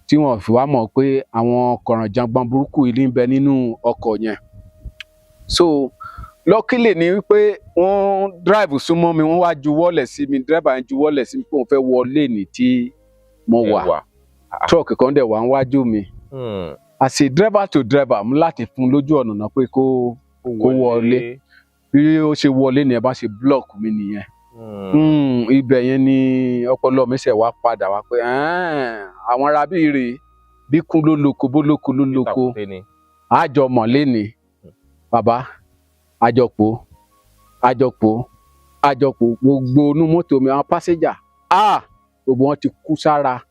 tí wọ́n fi wá mọ̀ pé àwọn kọ̀rànjàngbọ̀n burúkú yìí ń bẹ nínú ọkọ̀ yẹn. So luckily ni wípé wọ́n drive súnmọ́ mi, wọ́n wá juwọ́lẹ̀ sí mi, dírẹ́bà yẹn juwọ́lẹ̀ sí mi pé òun fẹ́ wọlé ní tí mo Ẹ wà. wà. Truck kan dẹ̀ wà níwájú mi. As a driver to driver, mú láti fún un lójú ọ̀nà náà pé kó wọlé. Bí ó ṣe wọlé ni ẹ bá ṣe block mi nìyẹn. Ibẹ̀ yẹn ni ọpọlọ mi ṣe wá padà wá pé "Ẹ́ẹ̀, àwọn ará bíi rèé, bí kún ló lóko, bó lóko ló lóko." Tàkúté ni. Àjọ mọ̀lé ni bàbá, àjọpọ̀, àjọpọ̀, àjọpọ̀. Gbogbo inú mọ́tò mi, àwọn passenger, ah, gbogbo wọn ti kú sára,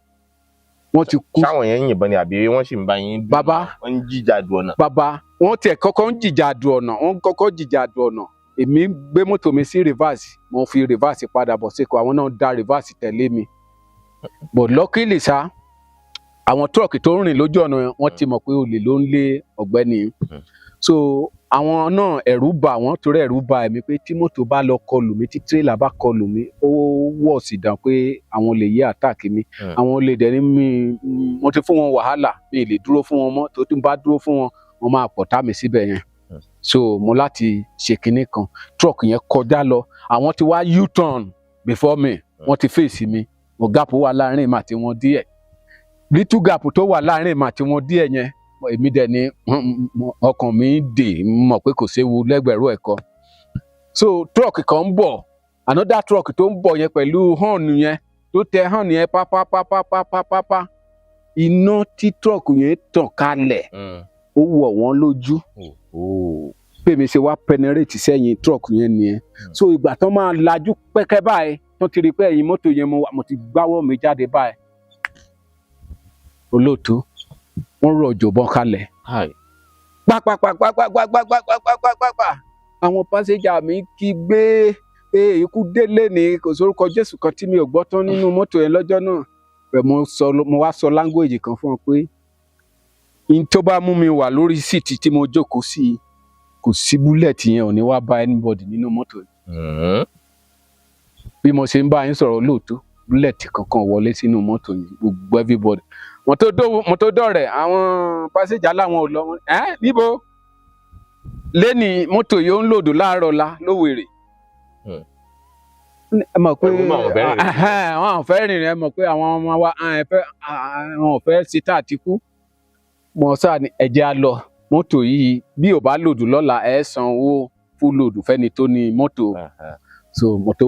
wọ́n ti kú. Sáwọn yẹn ń yìnbọn ni àbí wọ́n sì ń bá yín dùn? Bàbá. Wọ́n ń jíjà du ọ̀nà. Bàbá, wọ́n tiẹ̀ kọ́kọ́ ń jìjà du ọ̀nà, wọ́n kọ́kọ́ jìjà du ọ̀nà. Èmi gbé mọ́tò mi sí reverse, mo fi reverse padà bọ̀ síkọ̀, àwọn náà da reverse tẹ̀lé mi. But luckily sá, àwọn truck tó ń rìn lójú ọ̀nà yẹn, wọ́n ti mọ̀ pé olè ló ń lé ọ̀gbẹ́ni. So àwọn náà, ẹ̀rù bà wọ́n, torí ẹ̀rù bà èmi pé tí mọ́tò bá lọ kọlù mí, tí tírélà bá kọlù mí, ó wọ̀ sí dàn pé àwọn lè yé attack mi. Àwọn olè dẹ̀ ní mi, mo ti fún wọn wàhálà, mi ì lè dúró fún wọn mọ́, tó tí n bá dúró fún wọn, wọ́n máa pọ̀ tá mi síbẹ̀ yẹn. So mo láti ṣe kinní kan, truck yẹn kọjá lọ, àwọn ti wá U-turn before me, wọ́n ti face mi. Mo gap wà láàrin èmi àti wọn díẹ̀, little gap tó wà láàrin èmi àti wọn díẹ̀ yẹn, èmi dẹ̀ ni ọkàn mi dè mọ̀ pé kò séwu lẹ́gbẹ̀rún ẹ̀kọ́. So truck kan ń bọ̀, another truck tó ń bọ̀ yẹn pẹ̀lú horn yẹn, tó tẹ horn yẹn pápápápápápápá, iná tí truck yẹn tàn kalẹ̀, ó wọ̀ wọ́n lójú. Oh. Pé mi ṣe wá penetrate sẹ́yìn truck yẹn nìyẹn. So ìgbà tán máa lajú pẹ́kẹ́ báyìí, tán ti rí i pé ẹ̀yìn mọ́tò yẹn mo wà, mo ti gbáwọ́ mi jáde báyìí. Olóòtú, wọ́n rọ̀jò bọ́n kalẹ̀ pápápápápápápápápápápá. Àwọn passenger mi kígbe pé ikú délé ní, kò sórúkọ Jésù kan tí mi ò gbọ́ tán nínú mọ́tò yẹn lọ́jọ́ náà. Bẹ́ẹ̀ mo sọ, mo wá sọ language kan fún ọ pé n tó bá mú mi wà lórí seat tí mo jókòó sí i, kò sí bullet yẹn ò ní wá bá anybody nínú mọ́tò yẹn. Bí mo ṣe ń bá yín sọ̀rọ̀ lóòótọ́, bullet kankan wọlé sínú mọ́tò yẹn. Gbogbo everybody, mo tó dọ̀rẹ̀, àwọn passenger làwọn ò lọ. Ẹ́ níbo lẹ́ni mọ́tò yìí ó ń load láàárọ̀ la lówèrè. Ẹ mọ̀ pé Ẹ̀rù mà wọ́n fẹ́ rìnrìn. Ẹhẹ́n, wọn ò fẹ́ rìnrìn. Ẹ mọ̀ pé àwọn ọmọ wa àwọn ò fẹ́ ṣe tá àti kú mọ̀ sáà ní ẹ̀jẹ̀ á lọ. Mọ́tò yìí bí ò bá load lọ́la, ẹ̀ san owó full load fẹ́ni tó ní mọ́tò. So mọ́tò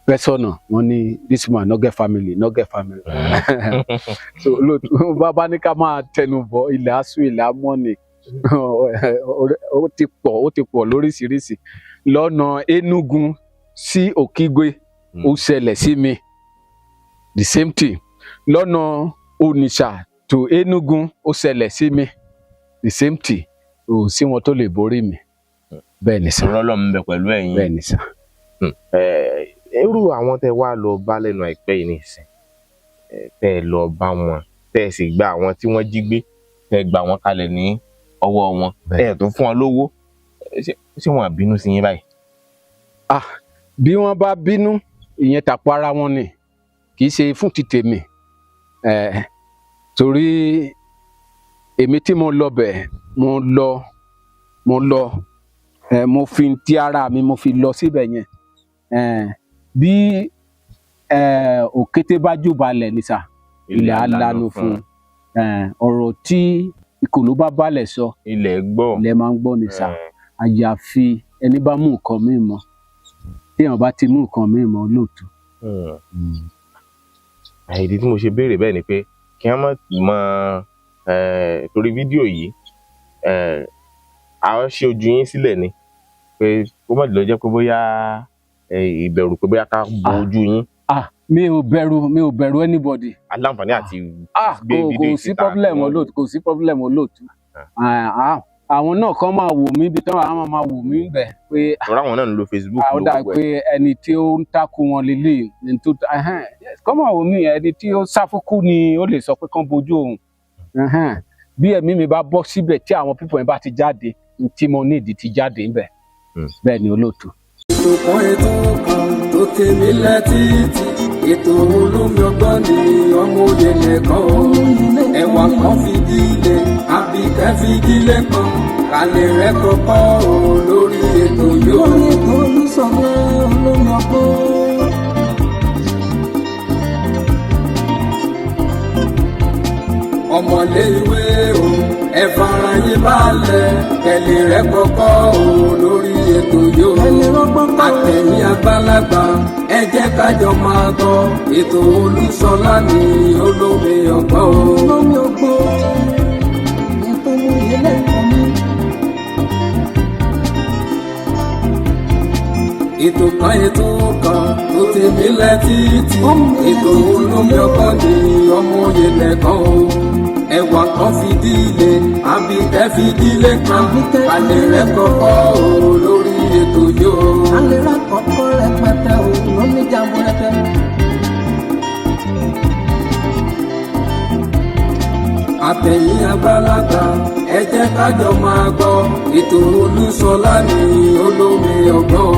bẹ́ sọ̀nà, wọ́n ní this man no get family, no get family. So lóòótọ́, bàbá ní ká máa tẹnu bọ̀, ilẹ̀ asú ilẹ̀ amọ́ni, ó ti pọ̀, ó ti pọ̀ lóríṣiríṣi. Lọ́nà Enugu sí Òkígwe, ó ṣẹlẹ̀ sí mi, the same thing. Lọ́nà Onitsha to Enugu, ó ṣẹlẹ̀ sí mi, the same thing. Kò sí wọn tó lè borí mi. Bẹ́ẹ̀ ni sà. Ọlọ́run ń bẹ pẹ̀lú ẹ̀yin. Bẹ́ẹ̀ ni sà. Irú àwọn tẹ wá lọ bá lẹ́nu àìpẹ́ yìí nìsín, tẹ ẹ lọ bá wọn, tẹ ẹ sì gba àwọn tí wọ́n jí gbé, tẹ ẹ gbà wọ́n kalẹ̀ ní ọwọ́ wọn, tẹ ẹ tó fún wọn lówó, ṣé wọn bínú sí yín báyìí? Ah, bí wọ́n bá bínú, ìyẹn tàpọ̀ ara wọn ni, kì í ṣe fún ti tèmi. Torí èmi tí mo lọ bẹ̀, mo lọ, mo fi ti ara mi, mo fi lọ síbẹ̀ yẹn. Bí òkété bá jù balẹ̀ ní sà, ilẹ̀ á lanu fún un. Ọ̀rọ̀ tí ìkòló bá balẹ̀ sọ, ilẹ̀ gbọ́. Ilẹ̀ máa ń gbọ́ ní sà. Àyàfi ẹni bá mú nǹkan míì mọ́. Téèyàn bá ti mú nǹkan míì mọ́ lóòótọ́. Ìdí tí mo ṣe béèrè bẹ́ẹ̀ ni pé kí wọ́n má mọ torí fídíò yìí, a ṣe ojú yín sílẹ̀ ni pé kó má lọ jẹ́ pé bóyá ìbẹ̀rù pé bóyá ká bo ojú yín. Ah, mi ò bẹ̀rù, mi ò bẹ̀rù anybody. Aláǹfààní àti gbé kò fídíò kò yìí sí síta problem kí wọ́n olóòtú, kò sí problem olóòtú. Ah, àwọn náà kàn máa wò mí ibi tán, àwọn máa wò mí bẹ̀ pé Tọ́ra àwọn náà ń lo Facebook, ó lo dà gbogbo ẹ̀. pé ẹni tí ó ń takò wọn lélẹ̀ ẹni tó ẹhẹ́n, yes, kàn máa wò mí. Ẹni tí ó sáfúkú ni ó lè sọ pé kán bojú òun. Ẹhẹ́n. Bí ẹ̀mí mi bá bọ́ síbẹ̀, tí àwọn pípọ̀ yẹn bá ti jáde, n tí mo ní ìdí ti jáde ńbẹ̀. Bẹ́ẹ̀ ni olóòtú. Ètò kan, ètò kan tó tèmi létí, ètò olómi ọgbọ́n ni, ọmọ òye nìkan o, ẹwà kan fìdílé àbíkẹ́ fìdílé kan kálẹ̀ rẹ kọ́kọ́ o lórí ètò yóò. Lórí ètò Olúṣọlá olómi ọgbọ́n. Ọmọlé ìwé o, ẹ fara yín balẹ̀, kẹlẹ̀ rẹ kọ́kọ́ o lórí ètò yóò. Ẹlẹ́ rọ́gbọ́n kọ́. Àtẹ̀yìn àgbàlagbà, ẹ jẹ́ kájọ máa gbọ́ ètò Olúṣọlá ní olómi ọgbọ́n o. Olómi ọgbọ́n. Ètò oyè lẹ́kọ̀ọ́ mi. Ètò kan, ètò kan tó ti mílẹ̀ títí, ètò olómi ọgbọ́n ní ọmọ òye lẹ́kọ̀ọ́ o, ẹwà kan fìdílé àbíkẹ́ fìdílé kan alẹ́ rẹ kọ́kọ́ o lórí ètò yóò. Alẹ́ rà kọ́kọ́ rẹpẹtẹ o lóní jamburẹtẹ. Àtẹ̀yìn àgbàlagbà, ẹ jẹ́ kájọ máa gbọ́ ètò Olúṣọlá ní olómi ọgbọ́n o.